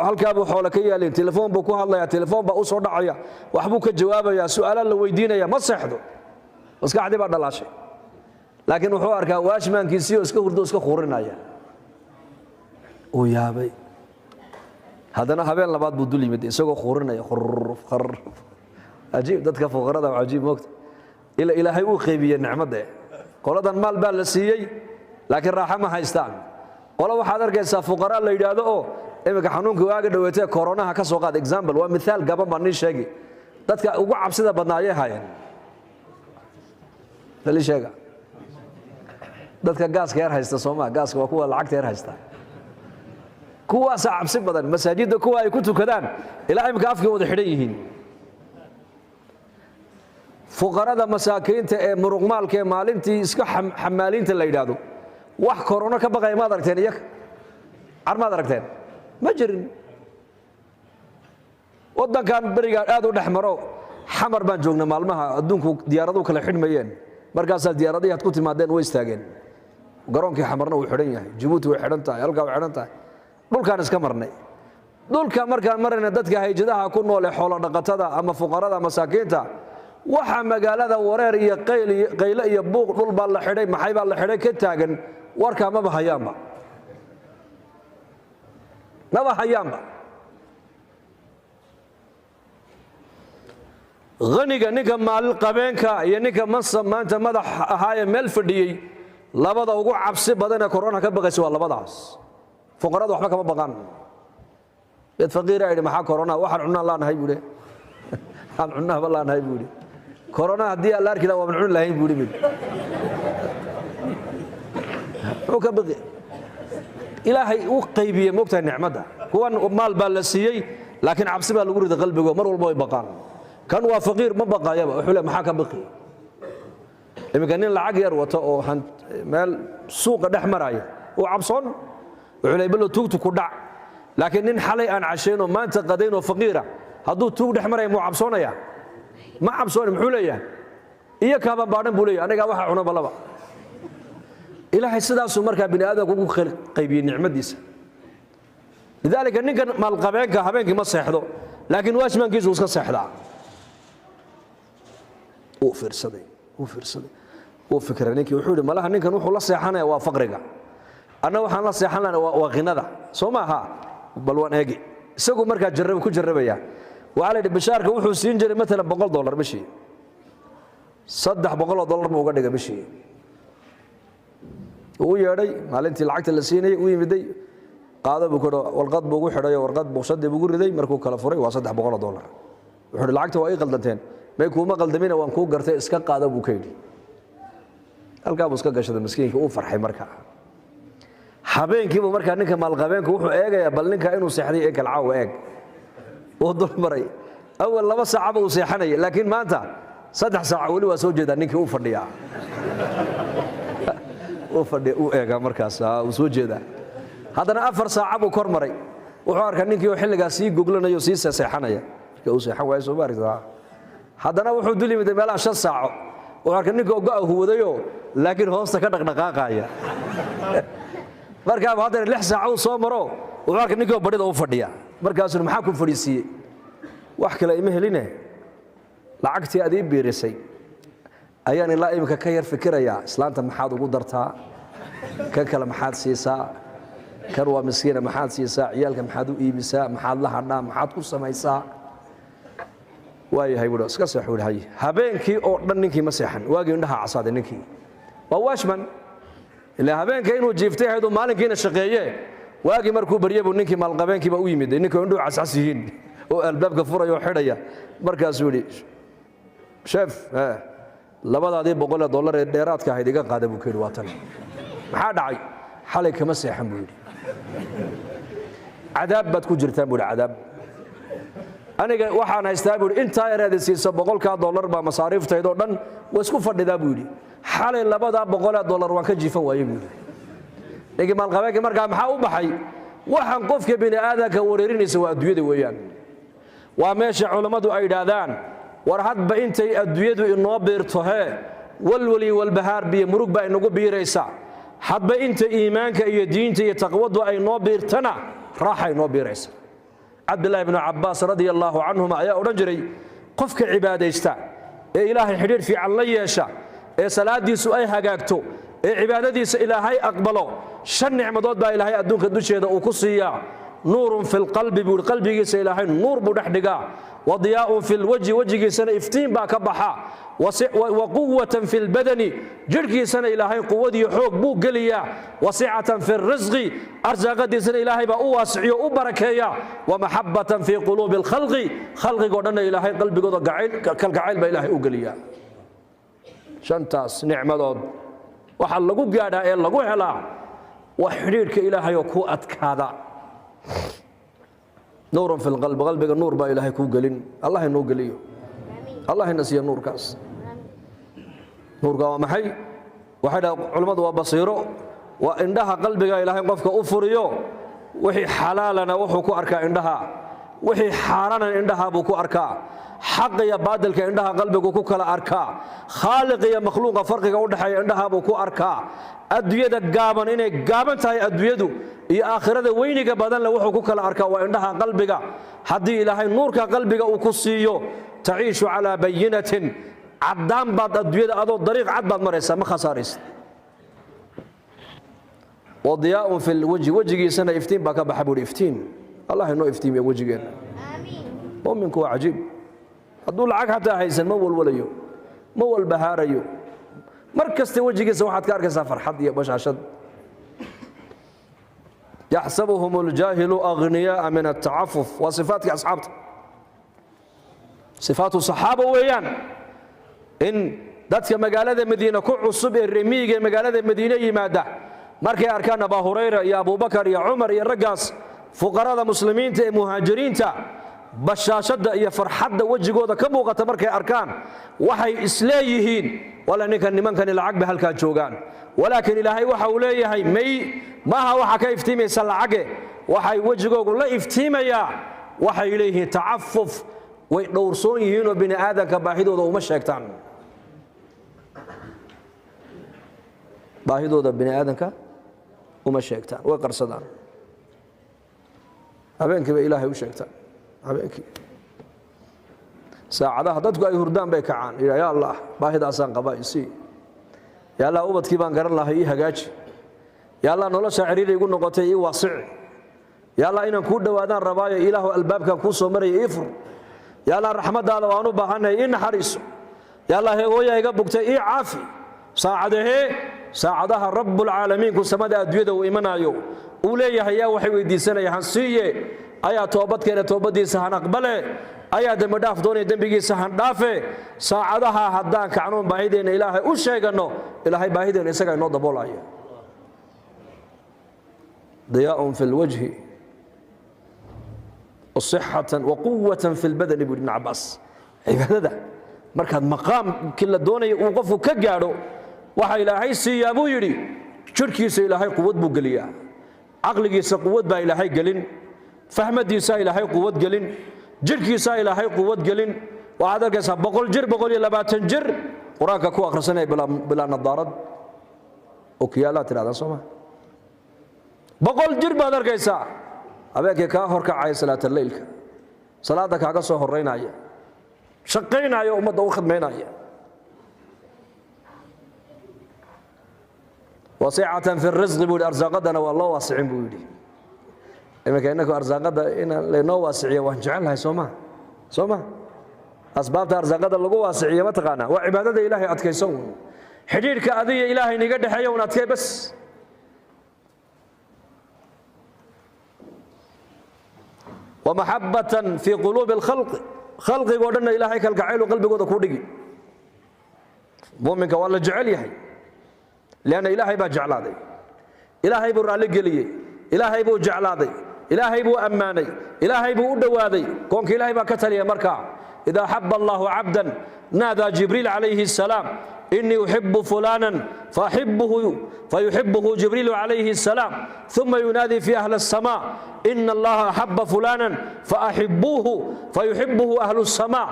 halkaabuu xoole ka yaalin, telefoon buu ku hadlaya, telefoon baa u soo dhacaya, waxbuu ka jawaabaya, su'aalaa la weydiinaya. Ma seexdo, maskaxdii baa dhalaashay. Laakiin wuxuu arkaa watchmankiisii oo iska hurdo, iska khurinaya. Uu yaabay. Haddana habeen labaad buu dul yimid isagoo khurinaya, khuruf kharuf. Cajiib, dadka fuqarada waa cajiib, moogta. Ila Ilaahay uu qeybiyey nicmadda. Qoladan maal baa la siiyey, laakiin raaxo ma haystaan. Qolo waxaad arkaysaa fuqaraa la yidhaahdo oo iminka xanuunka waaga dhaweetee koronaha ka soo qaad, example, waa mithaal gaban baan nii sheegi. Dadka ugu cabsida badnaa ayay haayeen? Bal ii sheega. Dadka gaaska yar haysta sooma? Gaaska waa kuwa lacagta yar haysta, kuwaasaa cabsi badan. Masaajidda kuwa ay ku tukadaan ilaa imika afkay wada xidhan yihiin. Fuqarada masaakiinta ee muruqmaalka ee maalintii iska xamaaliinta la yidhaahdo, wax korono ka baqaya maad aragteen? Iyaga car maad aragteen? Ma jirin. Waddankan berigaan aad u dhex maro, Xamar baan joognay maalmaha adduunku diyaaraduhu kala xidhmayeen. Markaasaa diyaaradihii aad ku timaadeen way istaageen. Garoonkii Xamarna wuu xidhan yahay, Jabuuti way xidhan tahay, halkaa way xidhan tahay. Dhulkaan iska marnay. Dhulka markaan marayna, dadka hayjadaha ku nool ee xoolo dhaqatada ama fuqarada masaakiinta, waxa magaalada wareer iyo qayl iyo qayle iyo buuq, dhul baa la xidhay, maxay baa la xidhay ka taagan, warkaa maba hayaanba, maba hayaanba. Haniga, ninka maalqabeenka iyo ninka mansab maanta madax ahaayee meel fadhiyey, labada ugu cabsi badan ee korona ka baqaysa waa labadaas. Fuqarada waxba kama baqaan. Mid faqiira yidhi, "Maxaa korona? Waxaan cunaan laanahay," buu, "waxaan cunahaba laanahay," buu yidhi. "Korona haddii aan la arki lahaa, waaban cuni lahayn," buu yidhi. Mid muxuu ka baqi? Ilaahay u qaybiyey, moogtahay, nicmadda. Kuwan maal baa la siiyey, laakiin cabsi baa lagu riday qalbigo, mar walba way baqaan. Kan waa faqiir, ma baqayaba. Wuxuu le, "Maxaa ka baqi?" Iminka nin lacag yar wato oo meel suuqa dhex maraya uu cabsoon, wuxuu le, "Balo tuugtu ku dhac." Laakiin nin xalay aan cashaynoo maanta qadayn oo faqiira hadduu tuug dhex maraya, muu cabsoonaya? Ma cabsooni. Muxuu leeyahay? "Iyo kaaban baadhan," buu leeyahay, "anigaa waxa cuna balaba." Ilaahay sidaasuu markaa bini aadamka ugu qaybiyey nicmadiisa. Lidaalika ninkan maalqabeenka habeenkii ma seexdo, laakiin watchmankiisu iska seexdaa. Wuu fiirsaday, wuu fiirsaday, wuu fikray ninkii. Wuxuu yidhi, "Malaha ninkan wuxuu la seexanaya waa faqriga, anna waxaan la seexan lahana waa ghinada, soo maaha? Bal waan eegi." Isagu markaa jarrab ku jarrabaya. Waxaa la yidhi, bishaarka wuxuu siin jiray maalan $100 bishii, $300 buu uga dhigay bishii. Uu yeedhay maalintii lacagta la siinayay, u yimiday, "Qaado," buu ku, warqad buu ugu xidhay, warqad buqshadii buu ugu riday. Markuu kala furay, waa $300. Wuxuu yidhi, "Lacagta waa ii qaldanteen." "May, kuuma qaldamina, waan kuu gartay, iska qaado," buu ka yidhi. Halkaa buu iska gashaday miskiinka, uu farxay. Markaa habeenkiibu markaa ninka maalqabeenku wuxuu eegayaa bal ninka inuu seexday ee kal caawa eeg. Uu dul maray. Awal 2 saacaba uu seexanaya, laakiin maanta 3 saaca weli waa soo jeedaa ninkii, uu fadhiyaa, uu fadhiya, uu eegaa. Markaas uu soo jeedaa. Haddana 4 saaca buu kor maray. Wuxuu arkaa ninkii oo xilligaas sii goglanayo, sii seexanaya. Marka uu seexan waayo, soo ma aragtaa? Haddana wuxuu dul yimid meelaha 5 saaco. Wuxuu arkay ninka oo go'a huwadayoo, laakiin hoosta ka dhaqdhaqaaqaya. Markaaba haddana 6 saaco uu soo maro, wuxuu arkay ninkii oo badhida u fadhiya. Markaasuu, "Maxaa ku fadhiisiiyey?" "Wax kale ima heline, lacagtii aad ii biirisay ayaan ilaa iminka ka yar fikirayaa. Islaanta maxaad ugu dartaa? Kan kale maxaad siisaa? Kan waa miskiina, maxaad siisaa? Ciyaalka maxaad u iibisaa? Maxaad la hadhaa? Maxaad ku samaysaa?" "Waayahay," buui, "iska seexu." Hay, habeenkii oo dhan ninkii ma seexan. Waagii indhaha casaaday. Ninkii waa watchman, ilaa habeenka inuu jiiftay ahayd, uu maalinkiina shaqeeye. Waagii markuu baryey buu ninkii maalqabeenkiiba u yimid, ninkii indhuhu cascas yihiin oo albaabka furaya oo xidhaya. Markaasuu yidhi, "Chef, labadaadii boqolee dollar ee dheeraadka ahayd iga qaada," buu ka yidhi. "Waa tan." "Maxaa dhacay?" "Xalay kama seexan," buu yidhi. "Cadaab baad ku jirtaan," buu yidhi, "cadaab. Aniga waxaan haystaa," buu yidhi, "intaa yareed siiso, $100-kaa baa masaariiftaydoo dhan waa isku fadhidaa," buu yidhi. "Xalay labadaa boqolee dollar waan ka jiifan waayey," buu yidhi. Ninkii maalqabeenkii markaa maxaa u baxay? Waxaan qofka bini aadamka wareerinaysa waa adduunyada weeyaan. Waa meesha culammadu ay yidhaahdaan, war hadba intay adduunyadu inoo biirto hee, walwal iyo walbahaar biyo murug baa inagu biiraysa. Hadba inta iimaanka iyo diinta iyo taqwadu ay noo biirtana, raaxa inoo biiraysa. Cabdillaahi bnu Cabbaas radia allaahu canhuma ayaa odhan jiray, qofka cibaadaysta ee Ilaahay xidhiidh fiican la yeesha, ee salaadiisu ay hagaagto, ee cibaadadiisa Ilaahay aqbalo, shan nicmadood baa Ilaahay adduunka dusheeda uu ku siiyaa. Nuurun fi lqalbi, buu yidhi, qalbigiisa Ilaahay nuur buu dhex dhigaa. Wa diyaa'un fi lwajhi, wejigiisana iftiin baa ka baxa. Wa quwatan fi lbadani, jidhkiisana Ilaahay quwadiyo xoog buu geliyaa. Wa sicatan fi risqi, arsaaqadiisana Ilaahay baa u waasiciyo, u barakeeya. Wa maxabatan fi quluubi alkhalqi, khalqigoo dhanna Ilaahay qalbigooda kalgacayl baa Ilaahay u geliyaa. Shantaas nicmadood waxaa lagu gaadhaa ee lagu helaa waa xidhiidhka Ilaahay oo ku adkaada. Nuurun fi lqalbi, qalbiga nuur baa Ilaahay kuu gelin. Allah inoo geliyo, Allah ina siiyo nuurkaas. Nuurka waa maxay? Waxay dhaha culimmadu, waa basiiro, waa indhaha qalbiga Ilaahay qofka u furiyo. Wixii xalaalana wuxuu ku arkaa indhaha, wixii xaaraanana indhaha buu ku arkaa. Xaqa iyo baadilka indhaha qalbigu ku kala arkaa. Khaaliq iyo makhluuqa farqiga u dhexeeya indhaha buu ku arkaa. Adduunyada gaaban, inay gaaban tahay adduunyadu, iyo aakhirada weyniga badanle wuxuu ku kala arkaa waa indhaha qalbiga. Haddii Ilaahay nuurka qalbiga uu ku siiyo, taciishu calaa bayinatin, caddaan baad adduunyada, adoo dariiq cad baad maraysaa, ma khasaaraysid. Wa diyaaun fi lwajhi, wejigiisana iftiin baa ka baxa buuhi. Iftiin, Allah inoo iftiimiya wejigeenna. Muminku waa cajiib. Hadduu lacag xataa haysan, ma walwalayo, ma walbahaarayo. Mar kasta wejigiisa waxaad ka arkaysaa farxad iyo bashaashad. Yaxsabuhum اljaahilu aghniyaaa min atacafuf. Waa sifaatkii asxaabta, sifaatu saxaaba weeyaan. In dadka magaalada Madiine ku cusub ee remiyiga ee magaalada Madiine yimaada, markay arkaan Abaa Hurayra iyo Abubakar iyo Cumar iyo raggaas fuqarada muslimiinta ee muhaajiriinta, bashaashadda iyo farxadda wejigooda ka muuqata markay arkaan, waxay isleeyihiin: "Wala ninkan, nimankani lacag bay halkaa joogaan." Walaakiin Ilaahay waxa uu leeyahay: "May, maaha. Waxa ka iftiimaysa lacage, waxay wejigoogu la iftiimayaa, waxay leeyihiin tacafuf, way dhowrsoon yihiinoo bini aadamka baahidooda uma sheegtaan, baahidooda bini aadamka uma sheegtaan, way qarsadaan. Habeenkii bay Ilaahay u sheegtaan. Habeenkii saacadaha dadku ay hurdaan bay kacaan, yidha: 'Ya Allah, baahidaasaan qabaa, isii. Ya Allah, ubadkii baan garan lahay, ii hagaaji. Ya Allah, nolosha ciriiri igu noqotay, ii waasici. Ya Allah, inaan kuu dhowaadaan rabaayo, Ilaahu, albaabkan kuu soo maraya ii fur. Ya Allah, raxmaddaada waan u baahannahay, ii naxariiso. Ya Allah, hooyaa iga bugtay, ii caafi.' Saacadahee? Saacadaha Rabbulcaalamiinku samada adduunyada uu imanaayo, uu leeyahay: 'Yaa waxay weydiisanaya, han siiye? Ayaa toobadkeena, toobaddiisa han aqbale? Ayaa dembi dhaaf doonaya, dembigiisa han dhaafe?' Saacadaha haddaan kacnoon baahideenna Ilaahay u sheeganno, Ilaahay baahideenna isagaa inoo daboolaya. Diyaaun fi lwajhi, sixatan wa quwatan fi lbadani, buu Ibn Cabaas. Cibaadada markaad maqaamkii la doonaya uu qofku ka gaadho, waxa Ilaahay siiyaa, buu yidhi, jidhkiisa Ilaahay quwad buu geliyaa, caqligiisa quwad baa Ilaahay gelin, fahmadiisaa Ilaahay quwad gelin, jidhkiisaa Ilaahay quwad gelin. Waxaad arkaysaa 100 jir, 120 jir, Qur-aanka ku akhrisanaya bilaa nadaarad, okiyaalaad tidhahdaan, soo ma? 100 jir baad arkaysaa, habeenkii kaa horkacaya salaataleylka, salaadda kaaga soo horaynaya, shaqaynaya, ummadda u khidmaynaya. Wasicatan fi risqi, buu yidhi. Arsaaqadana waa loo waasicin, buu yidhi. Iminka innaku arsaaqadda in laynoo waasiciyo waan jecelnahay, soo ma? Soo ma? Asbaabta arsaaqada lagu waasiciyo ma taqaanaa? Waa cibaadada Ilaahay adkayso uun, xidhiidhka adiga Ilaahay niga dhexeeya un adkee bas. Wamaxabbatan fii quluubi alkhalqi, khalqigoo dhanna Ilaahay kalgacaylu qalbigooda kuu dhigi. Muminka waa la jecel yahay, lianna Ilaahay baa jeclaaday, Ilaahay buu raalli geliyey, Ilaahay buu jeclaaday, Ilaahay buu ammaanay, Ilaahay buu u dhowaaday. Koonka Ilaahay baa ka taliya. Markaa idaa xaba Allahu cabdan naadaa Jibriil calayhi asalaam: "Inii uxibu fulanan faaxibuhu." Fayuxibuhu Jibriilu calayhi asalaam. Uma yunaadii fi ahli aلsamaa: "Ina Allaha axaba fulanan faaxibuuhu." Fayuxibuhu ahlu الsamaa.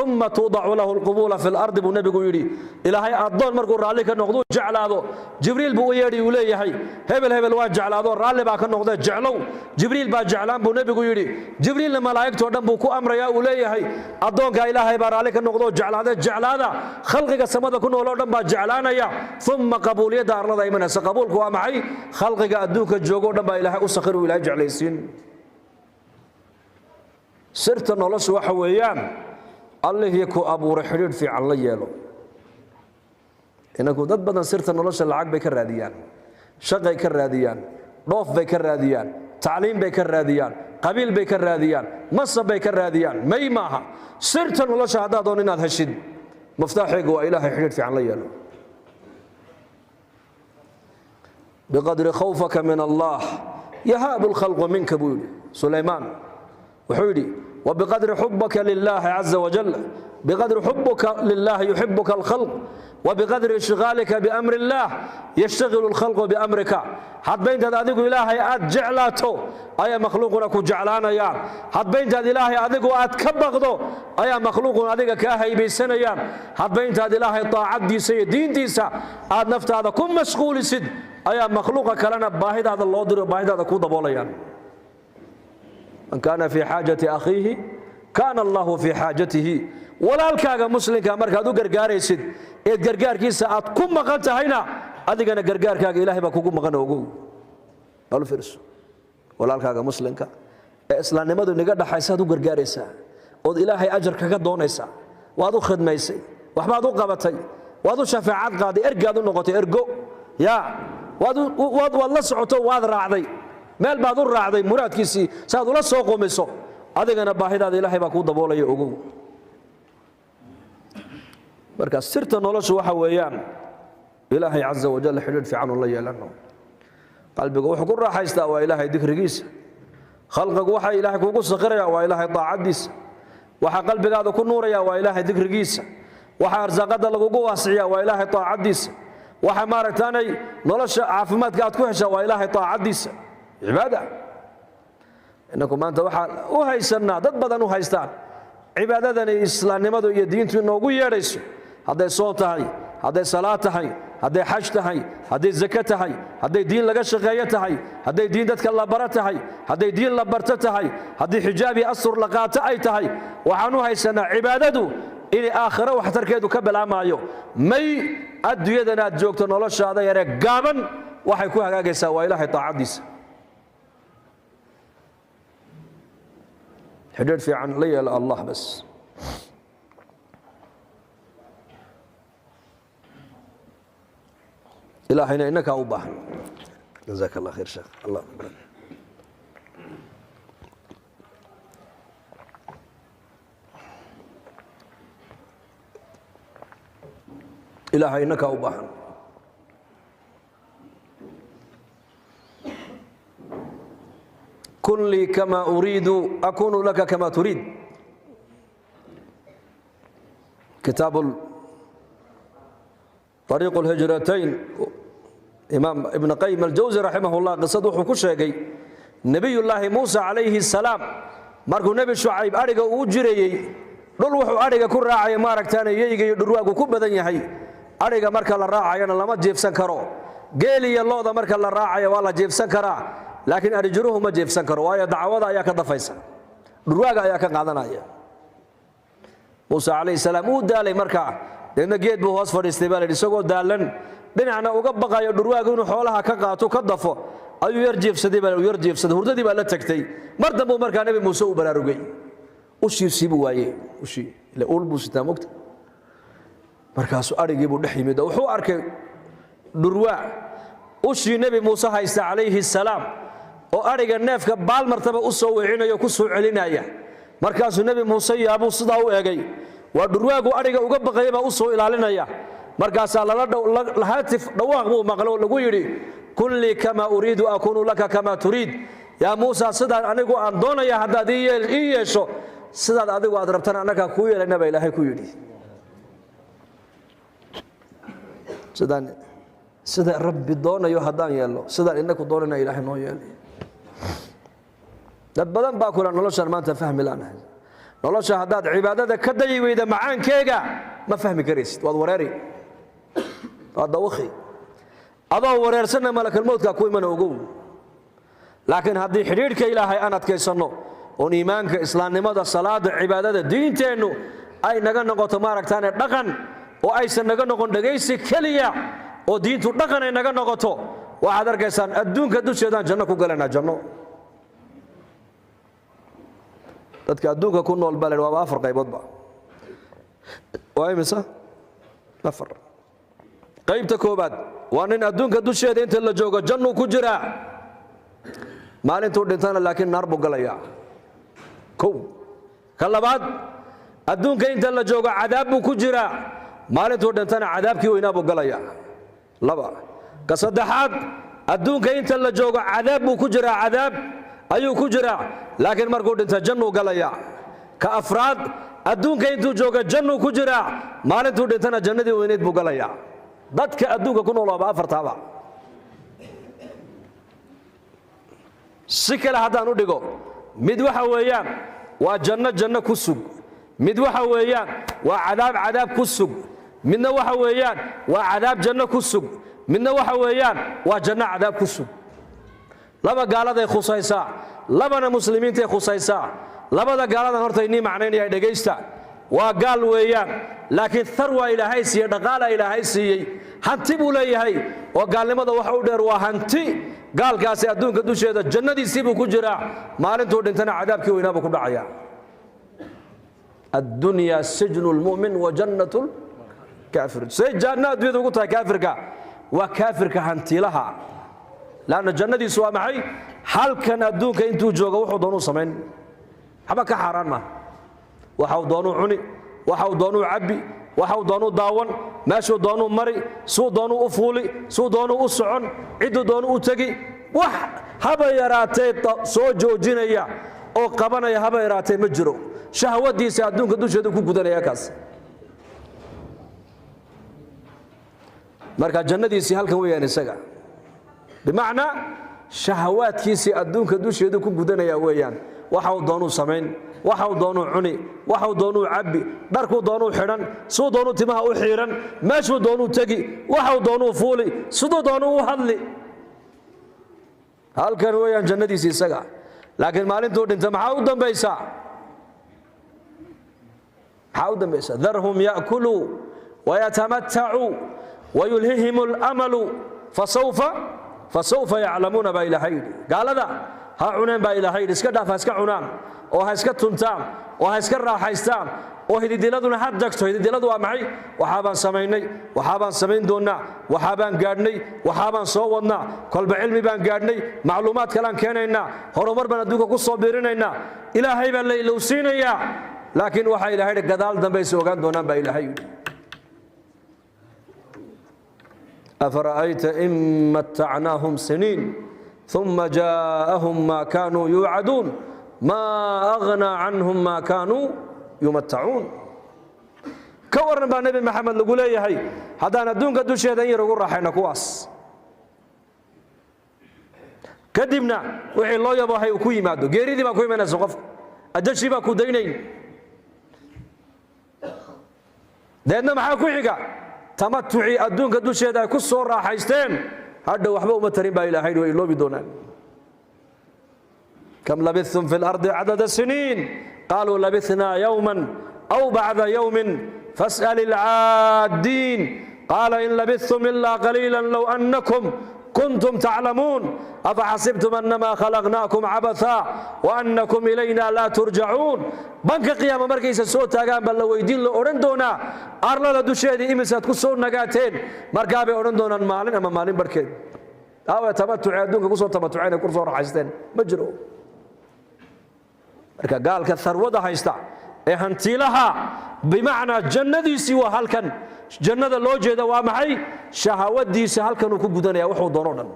Uma tuudacu lahu lqubuula fi lardi, buu nebigu yidhi. Ilaahay addoon markuu raalli ka noqduu jeclaado, Jibriil buu u yeedhi, uu leeyahay: "Hebel, hebel waan jeclaado, raalli baa ka noqdee, jeclow." Jibriil baa jeclaan, buu nebigu yidhi. Jibriilna malaa'igtoo dhan buu ku amrayaa, uu leeyahay: "Addoonkaa Ilaahay baa raalli ka noqdoo jeclaade, jeclaada." Khalqiga samada ku nool oo dhan baa jeclaanaya. Uma qabuuliyadda arlada imanaysa. Qabuulku waa maxay? Khalqiga adduunka joogo dhan baa Ilaahay u sakhir, uu Ilaahay jeclaysiin. Sirta noloshu waxa weeyaan Allihii ku abuuray xidhiidh fiican la yeelo. Inanku dad badan sirta nolosha lacag bay ka raadiyaan, shaqay ka raadiyaan, dhoof bay ka raadiyaan, tacliim bay ka raadiyaan, qabiil bay ka raadiyaan, masab bay ka raadiyaan. May, maaha. Sirta nolosha haddaad doon inaad heshid, muftaaxeegu waa Ilaahay xidhiidh fiican la yeelo. Biqadri khawfaka min Allah yahaabu lkhalqu minka, buu yidhi Sulaymaan. Wuxuu yidhi: وبقدر حبك لله عز وجل، بقدر حبك لله يحبك الخلق، وبقدر اشتغالك بأمر الله يشتغل الخلق بأمرك. Hadba intaad adigu Ilaahay aad jeclaato ayaa makhluuquna ku jeclaanayaan. Hadba intaad Ilaahay adigu aad ka baqdo ayaa makhluuquna adiga kaa haybaysanayaan. Hadba intaad Ilaahay taacaddiisa iyo diintiisa aad naftaada ku mashquulisid ayaa makhluuqa kalena baahidaada loo diro, baahidaada ku daboolayaan. Man kaana fii xaajati akhiihi kaana Allahu fii xaajatihi. Walaalkaaga muslimka markaad u gargaaraysid eed gargaarkiisa aad ku maqan tahayna, adigana gargaarkaaga Ilahay baa kugu maqan. Ogow, bal fiirso, walaalkaaga muslimka ee islaamnimadu inaga dhaxaysaad u gargaaraysaa ood Ilaahay ajar kaga doonaysaa. Waad u khidmaysay, waxbaad u qabatay, waad u shafeecad qaaday, ergaad u noqotay, ergo ya waad la socoto, waad raacday, meel baad u raacday muraadkiisii saaad ula soo qumiso. Adigana baahidaada Ilaahay baa kuu daboolaya, ogow. Marka sirta noloshu waxa weeyaan Ilaahay caza wajal xidhiidh fiican la yeelano. Qalbigu wuxuu ku raaxaystaa waa Ilaahay dikrigiisa. Khalqigu waxa Ilaahay kuugu sakhiraya waa Ilaahay daacaddiisa. Waxa qalbigaada ku nuuraya waa Ilaahay dikrigiisa. Waxa arsaaqada lagugu waasiciya waa Ilaahay daacaddiisa. Waxa maaragtaanay nolosha caafimaadka aad ku heshaa waa Ilaahay daacaddiisa, cibaada. Innaku maanta waxaan u haysannaa, dad badan u haystaan, cibaadadani islaamnimadu iyo diintu inoogu yeedhayso, hadday soon tahay, hadday salaad tahay, hadday xaj tahay, hadday zake tahay, hadday diin laga shaqeeyo tahay, hadday diin dadka la baro tahay, hadday diin la barto tahay, haddii xijaab iyo astur la qaato ay tahay, waxaan u haysanaa cibaadadu inay aakhiro waxtarkeedu ka bilaamaayo. May, adduunyadan aad joogto noloshaada yaree gaaban waxay ku hagaagaysaa waa Ilaahay taacaddiisa. Xidhiidh fiican la yeelo Allah bas. Ilaahayna innakaa u baahan. Jazaak Allah khayr, sheekh. Allah Ilaahay innakaa u baahan. Kun lii kama uriidu akunu laka kama turiid. Kitaab طariiq اlhijratayn, Imaam Ibn Qayim Aljawsi raximah ullah qisad wuxuu ku sheegay Nebiyullaahi Muusa calayhi salaam markuu Nebi Shucayb adhiga uu jirayey dhul, wuxuu adhiga ku raacaya maaragtaana yeyga iyo dhurwaagu ku badan yahay. Adhiga marka la raacayana lama jiifsan karo. Geel iyo lo'da marka la raacaya waa la jiifsan karaa, laakiin adhijiruhu ma jiifsan karo, waayo dacwada ayaa ka dafaysa, dhurwaaga ayaa ka qaadanaya. Muuse calayhi salaam uu daalay markaa, deedna geed buu hoos fadhiistay baa la yidhi, isagoo daalan, dhinacna uga baqayo dhurwaagu inuu xoolaha ka qaato, ka dafo, ayuu yar jiifsaday baa, yar jiifsaday, hurdadii baa la tagtay. Mar dambe markaa Nebi Muuse uu baraarugay, ushiisii buu waayey, ushii ile ul buu sitaa mogta. Markaasuu adhigii buu dhex yimid oo wuxuu arkay dhurwaa ushii Nebi Muuse haysta calayhi salaam oo adhiga neefka baalmartaba u soo weecinayo, ku soo celinaya. Markaasuu Nebi Muuse yaabuu sidaa u egay, waa dhurwaagu adhiga uga baqaya baa u soo ilaalinaya. Markaasaa lala haatif dhawaaq buu maqlo oo lagu yidhi: kun lii kama uriidu akunu laka kama turiid. Yaa Muusa, sidaan anigu aan doonaya haddaad ii yeesho, sidaad adigu aad rabtana annagaa kuu yeelayna, baa Ilaahay ku yidhi. Sidaan sida Rabbi doonayo haddaan yeelno, sidaan inaku doonayna Ilaahay noo yeelay. Dad badan baa kula noloshaan maanta fahmi laanahay. Nolosha haddaad cibaadada ka dayi weyda macaankeega ma fahmi karaysid, waad wareeri, waad dawakhi, adoo wareersanna malakalmowdkaa ku imana, ogow. Laakiin haddii xidhiidhka Ilaahay aan adkaysanno oon iimaanka, islaamnimada, salaada, cibaadada, diinteennu ay naga noqoto maaragtaane dhaqan, oo aysan naga noqon dhegaysi keliya, oo diintu dhaqan ay naga noqoto, waxaad arkaysaan adduunka dusheedaan janno ku galanaa. Janno dadka adduunka ku nool baa la waaba afar qayboodba. Waa imisa? Afar. Qaybta koobaad waa nin adduunka dusheeda inta la joogo jannuu ku jiraa, maalintuu dhintana laakiin naar buu galayaa. Kow. Ka labaad, adduunka inta la joogo cadaab buu ku jiraa, maalintuu dhintana cadaabkii weynaa buu galayaa. Laba. Ka saddexaad, adduunka inta la joogo cadaab buu ku jiraa, cadaab ayuu ku jiraa, laakiin markuu dhinta jannuu galayaa. Ka afraad, adduunka intuu jooga jannuu ku jiraa, maalintuu dhintana jannadii weyneyd buu galayaa. Dadka adduunka ku nool waaba afartaaba. Si kale haddaan u dhigo, mid waxa weeyaan waa janno, janno ku sug. Mid waxa weeyaan waa cadaab, cadaab ku sug. Midna waxa weeyaan waa cadaab janno ku sug. Midna waxa weeyaan waa janno cadaab ku sug. Laba gaaladay khusaysaa, labana muslimiintay khusaysaa. Labada gaaladan horta inii macnaynaya, dhegaysta. Waa gaal weeyaan, laakiin tharwaa Ilaahay siiyey, dhaqaala Ilaahay siiyey, hanti buu leeyahay, oo gaalnimada waxa u dheer waa hanti. Gaalkaasi adduunka dusheeda jannadiisii buu ku jiraa, maalintuu dhintana cadaabkii weynaa buu ku dhacayaa. Addunyaa sijnu lmu'min wa jannatu lkaafir. Say janno adduunyada ugu tahay kaafirka? Waa kaafirka hantilaha, laanna jannadiisu waa maxay? Halkan adduunka intuu joogo wuxuu doonuu samayn, waxba ka xaaraan maaha. Waxau doonuu cuni, waxau doonuu cabbi, waxau doonuu daawan, meeshuu doonuu mari, suu doonuu u fuuli, suu doonuu u socon, cidduu doonuu u tegi. Wax haba yaraatee soo joojinaya oo qabanaya haba yaraatee ma jiro. Shahwadiisa adduunka dusheedu ku gudanaya kaas. Marka jannadiisii halkan weeyaan isaga, bimacnaa shahawaadkiisii adduunka dusheedu ku gudanaya weeyaan. Waxau doonuu samayn, waxau doonuu cuni, waxau doonuu cabbi, dharkuu doonuu xidhan, suu doonuu timaha u xiiran, meeshuu doonuu tegi, waxau doonuu fuuli, siduu doonuu u hadli. Halkan weeyaan jannadiisii isaga. Laakiin maalintuu dhinta maxaa u dambaysaa? Maxaa u dambaysa? Darhum ya'kuluu wayatamatacuu wayulhihim alamalu fasawfa yaclamuuna baa Ilaahay yidhi. Gaalada ha cuneen baa Ilaahay yidhi, iska dhaaf, ha iska cunaan oo ha iska tuntaan oo ha iska raaxaystaan oo hididiladuna ha dagto. Hididiladu waa maxay? Waxaabaan samaynay, waxaabaan samayn doonnaa, waxaabaan gaadhnay, waxaabaan soo wadnaa, kolba cilmi baan gaadhnay, macluumaad kalaan keenaynaa, horumar baan adduunka ku soo biirinaynaa. Ilaahay baa la ilowsiinayaa. Laakiin waxaa Ilahay yidhi, gadaal dambaysa ogaan doonaan baa Ilaahay yidhi. Afara'ayta in mattacnaahum siniin uma jaa'ahum maa kaanuu yuucaduun maa aghnaa canhum maa kaanuu yumattacuun. Ka warran baa Nebi Maxamed lagu leeyahay, haddaan adduunka dusheeda in yar ugu raaxayno kuwaas, kadibna wixii loo yabohay uu ku yimaado, geeridii baa ku imanaysa qofka, ajashii baa ku daynayn, deedna maxaa ku xiga? Tamatucii adduunka dusheeda ay ku soo raaxaysteen hadhow waxba uma tarin baa Ilahay, way iloobi doonaan. Kam labithtum fi lardi cadada siniin qaaluu labithnaa yowman aw bacda yowmin fas'al ilcaaddiin qaala in labithtum ilaa qaliila low annakum kuntum taclamuun afaxasibtum annamaa khalaqnaakum cabatha waannakum ilayna laa turjacuun. Banka qiyaama markaysa soo taagaan baa la weydiin, la odhan doonaa, arlada dusheedii imisaad ku soo nagaateen? Markaabay odhan doonaan maalin ama maalin barhkeed. Aawe tamatuce adduunka kusoo tamatuceen ay kusoo raaxaysteen? Ma jiro. Marka gaalka sarwada haysta ee hantiilaha, bimacnaa jannadiisii waa halkan. Jannada loo jeeda waa maxay? Shahawadiisa halkanuu ku gudanaya, wuxuu doono dhan,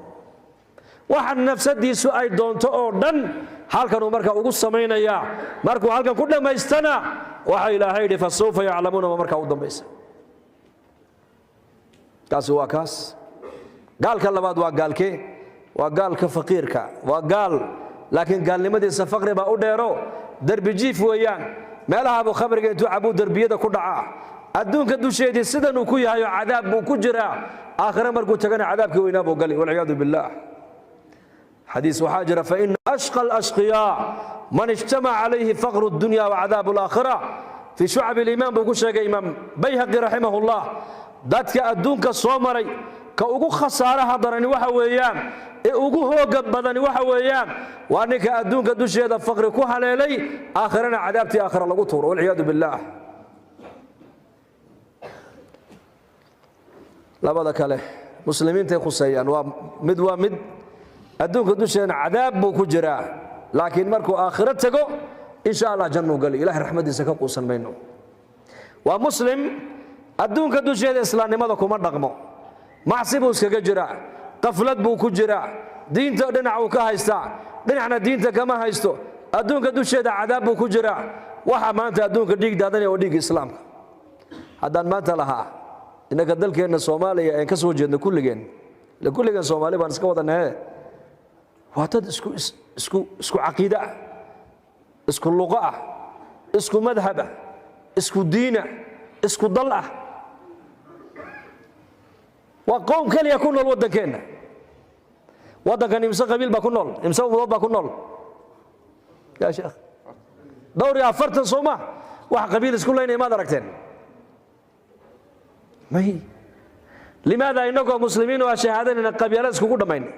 waxa nafsadiisu ay doonto oo dhan halkanuu marka ugu samaynayaa. Markuu halkan ku dhammaystana waxa Ilaahay yidhi, fasawfa yaclamuuna, ma markaa u dambaysa. Kaasi waa kaas. Gaalka labaad waa gaalkee? Waa gaalka faqiirka. Waa gaal, laakiin gaalnimadiisa faqri baa u dheero, derbi jiif weeyaan. Meelaha buu khamriga intuu cabuu derbiyada ku dhacaa. Adduunka dusheedii sidanuu ku yahay oo cadaab buu ku jiraa, aakhire markuu tagana cadaabkii weynaa buu gali, walciyaadu billaah. Xadiis waxaa jira, faina ashqa alashqiyaa man ijtamaca calayhi faqru اdunya wacadaab alaakhira. Fii shucab aliimaan buu ku sheegay Imaam Bayhaqi raximah llah. Dadka adduunka soo maray ka ugu khasaaraha darani waxa weeyaan, ee ugu hooga badani waxa weeyaan, waa ninka adduunka dusheeda faqri ku haleelay, aakhirana cadaabtii aakhira lagu tuuro, walciyaadu billaah. Labada kale muslimiintay khuseeyaan. Waa mid, waa mid adduunka dusheena cadaab buu ku jiraa, laakiin markuu aakhiro tago insha Allah jannuu gali, Ilahay raxmaddiisa ka quusan mayno. Waa muslim, adduunka dusheeda islaamnimada kuma dhaqmo, macsi buu iskaga jiraa, qaflad buu ku jiraa, diinta dhinac uu ka haystaa, dhinacna diinta kama haysto. Adduunka dusheeda cadaab buu ku jiraa. Waxa maanta adduunka dhiig daadanaya waa dhiigga islaamka. Haddaan maanta lahaa innaka dalkeenna Soomaaliya aan ka soo jeedno kulligeen, ila kulligeen Soomaali baan iska wadanahe, waa dad isku isku isku caqiide ah, isku luqo ah, isku madhab ah, isku diina, isku dal ah, waa qowm keliya ku nool waddankeenna. Waddankan imse qabiil baa ku nool? Imse ummadood baa ku nool yaa sheekh? Dhowr iyo afartan soo ma? Wax qabiil isku laynaya maad aragteen? May. Limaada inagoo muslimiin oo shahaadanayna qabyaalad iskugu dhammayn?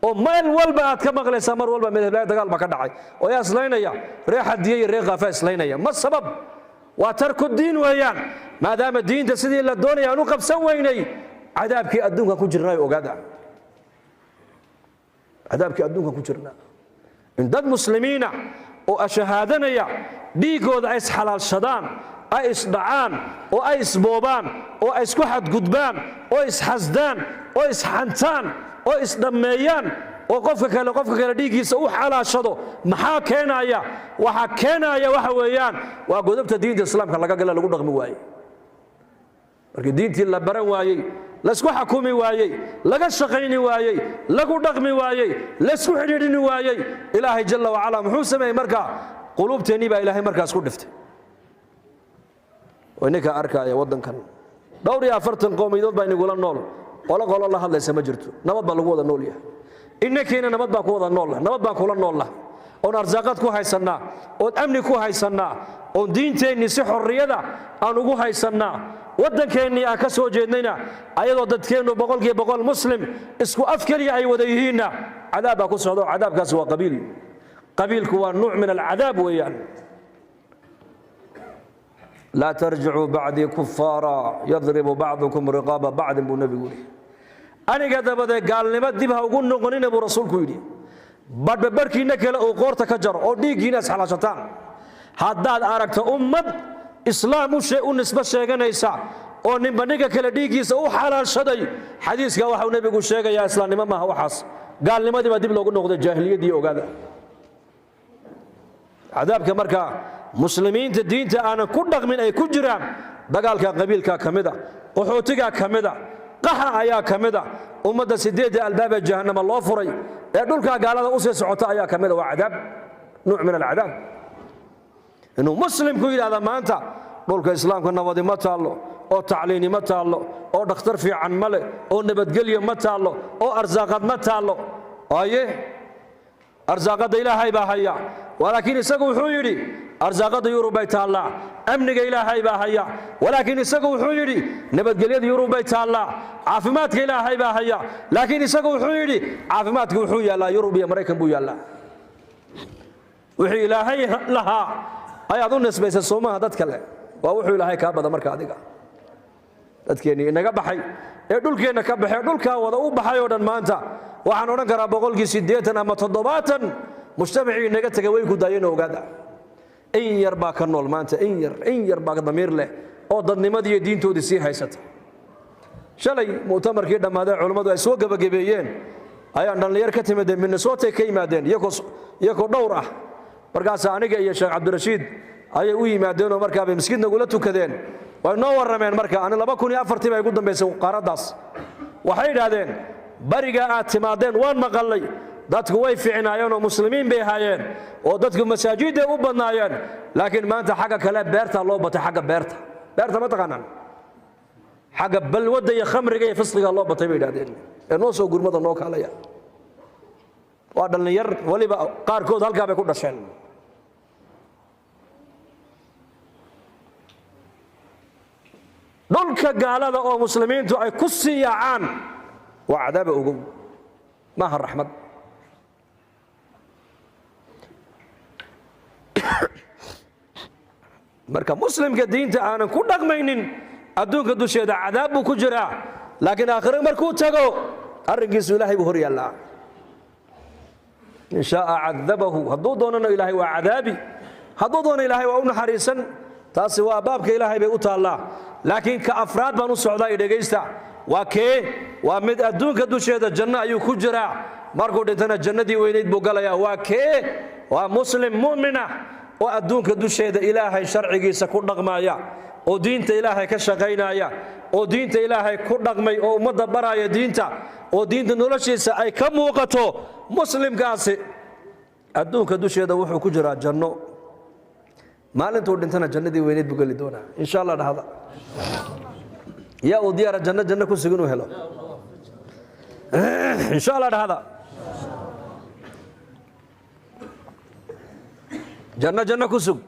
Oo meel walba aad ka maqlaysaa, mar walba meel heblaaya dagaal baa ka dhacay oo yaa islaynaya? Ree Xadiye iyo ree Kaafa islaynaya. Ma sabab? Waa tarku diin weeyaan. Maadaama diinta sidii la doonaya aan u qabsan weynay, cadaabkii adduunkan ku jirnaa. Ogaada, cadaabkii adduunkan ku jirnaa in dad muslimiina oo ashahaadanaya dhiiggooda ay isxalaalshadaan, ay isdhacaan oo ay isboobaan oo ay isku xadgudbaan oo isxasdaan oo isxantaan oo isdhammeeyaan oo qofka kale dhiiggiisa u xalaashado, maxaa keenaya? Waxaa keenaya waxa weeyaan waa godobta diinta Islaamka laga gala, lagu dhaqmi waayey. Markii diintii la baran waayey, laysku xakumi waayey, laga shaqayni waayey, lagu dhaqmi waayey, laysku xidhiidhini waayey, Ilaahay jalla wacala muxuu sameeyey? Markaa quluubteennii baa Ilaahay markaas ku dhiftay. Oo ninka arkaaya waddankan dhowr iyo 40 qowmiyadood baa inagula nool. Qolo qolo la hadlaysa ma jirto. Nabad baa lagu wada nool yahay. Inankiina nabad baan ku wada noollah, nabad baan kula noollah, oon arsaaqad ku haysannaa, oon amni ku haysannaa, oon diinteennii si xorriyada aan ugu haysannaa. Waddankeennii aan ka soo jeednayna, ayadoo dadkeennu 100% muslim isku af keliya ay wada yihiinna, cadaab baa ku socda, oo cadaabkaasi waa qabiil. Qabiilku waa nuuc min alcadaab weeyaan. "Laa tarjicuu bacdii kufaara yadribu bacdukum riqaaba bacdin," buu nebigu yidhi. "Aniga dabadeed gaalnimo dib ha ugu noqonina," buu rasuulku yidhi, "badhba barhkiinna kale uu qoorta ka jaro oo dhiiggiina isxalaashataan." Haddaad aragto ummad islaam u nisbo sheeganaysa oo ninba ninka kale dhiiggiisa u xalaashaday, xadiiska waxau nebigu sheegayaa islaamnimo maaha waxaas. Gaalnimadii baa dib loogu noqday, jaahiliyaddii. Ogaada cadaabka markaa muslimiinta diinta aanan ku dhaqmin ay ku jiraan. Dagaalka qabiilkaa ka mida, qaxootigaa ka mida, qaxa ayaa ka mida, ummadda sideedda albaaba jahannama loo furay ee dhulkaa gaalada usii socota ayaa ka mida. Waa cadaab, nuuc min alcadaab, inuu muslimku yidhahda maanta dhulka islaamka nabadi ma taallo, oo tacliini ma taallo, oo dhakhtar fiican ma leh, oo nabadgelyo ma taallo, oo arsaaqad ma taallo. Aye, arsaaqadda Ilaahay baa haya, walaakiin isagu wuxuu yidhi arsaaqadda Yurub bay taallaa. Amniga Ilaahay baa haya, walaakiin isagu wuxuu yidhi nabadgelyada Yurub bay taallaa. Caafimaadka Ilaahay baa haya, laakiin isagu wuxuu yidhi caafimaadka wuxuu yaallaa Yurub iyo Maraykan buu yaallaa. Wixii Ilaahay lahaa ayaad u nisbaysay soomaha dad kale. Waa wuxuu Ilaahay kaa bada. Marka adiga dadkeennii inaga baxay ee dhulkeenna ka baxay, dhulkaa wada u baxay oo dhan, maanta waxaan odhan karaa 80% ama 70% mujtamacii inaga tegay way ku daayeen. Ogaada, in yar baa ka nool maanta, in yar, in yar baa damiir leh oo dadnimadii iyo diintoodii sii haysata. Shalay mu'tamarkii dhammaaday, culummadu ay soo gebagabeeyeen, ayaan dhallinyar ka timideen Minnesota ka yimaadeen, iyakoo dhowr ah. Markaas aniga iyo Sheekh Cabdirashiid ayay u yimaadeenoo markaabay maskiid nagula tukadeen, way noo warrameen. Marka ani 2004-tii baa igu dambaysay qaaraddaas. Waxay yidhaahdeen, "Bariga aad timaadeen waan maqallay, dadku way fiicnaayeen oo muslimiin bay ahaayeen oo dadku masaajidday u badnaayeen, laakiin maanta xagga kale beertaa loo batay." Xagga beerta, beerta ma taqaanaan? Xagga balwadda iyo khamriga iyo fisqiga loo batay, bay yidhahdeen, ee noo soo gurmada, noo kaalaya. Waa dhallinyar weliba qaarkood halkaa bay ku dhasheen. Dhulka gaalada oo muslimiintu ay ku sii yaacaan waa cadaaba, ogow, maaha raxmad. Marka muslimka diinta aanan ku dhaqmaynin adduunka dusheeda cadaab buu ku jiraa, laakiin aakhire markuu tago arrinkiisu Ilaahay buu hor yaallaa. In shaaa cadabahu, hadduu doonana Ilaahay waa cadaabi, hadduu doono Ilaahay waa u naxariisan. Taasi waa baabka Ilaahay bay u taallaa. Laakiin ka afraad baan u socdaa, i dhegaysta. Waa kee? Waa mid adduunka dusheeda janno ayuu ku jiraa, markuu dhintana jannadii weynayd buu galayaa. Waa kee? Waa muslim mu'mina oo adduunka dusheeda Ilaahay sharcigiisa ku dhaqmaya, oo diinta Ilaahay ka shaqaynaya, oo diinta Ilaahay ku dhaqmay, oo ummadda baraya diinta, oo diinta noloshiisa ay ka muuqato. Muslimkaasi adduunka dusheeda wuxuu ku jiraa janno, maalintuu dhintana jannadii weyneyd buu geli doonaa, insha Allah. Dhahda, yaa uu diyaara janno janno ku sug inuu helo? Insha Allah dhahda, janno janno ku sug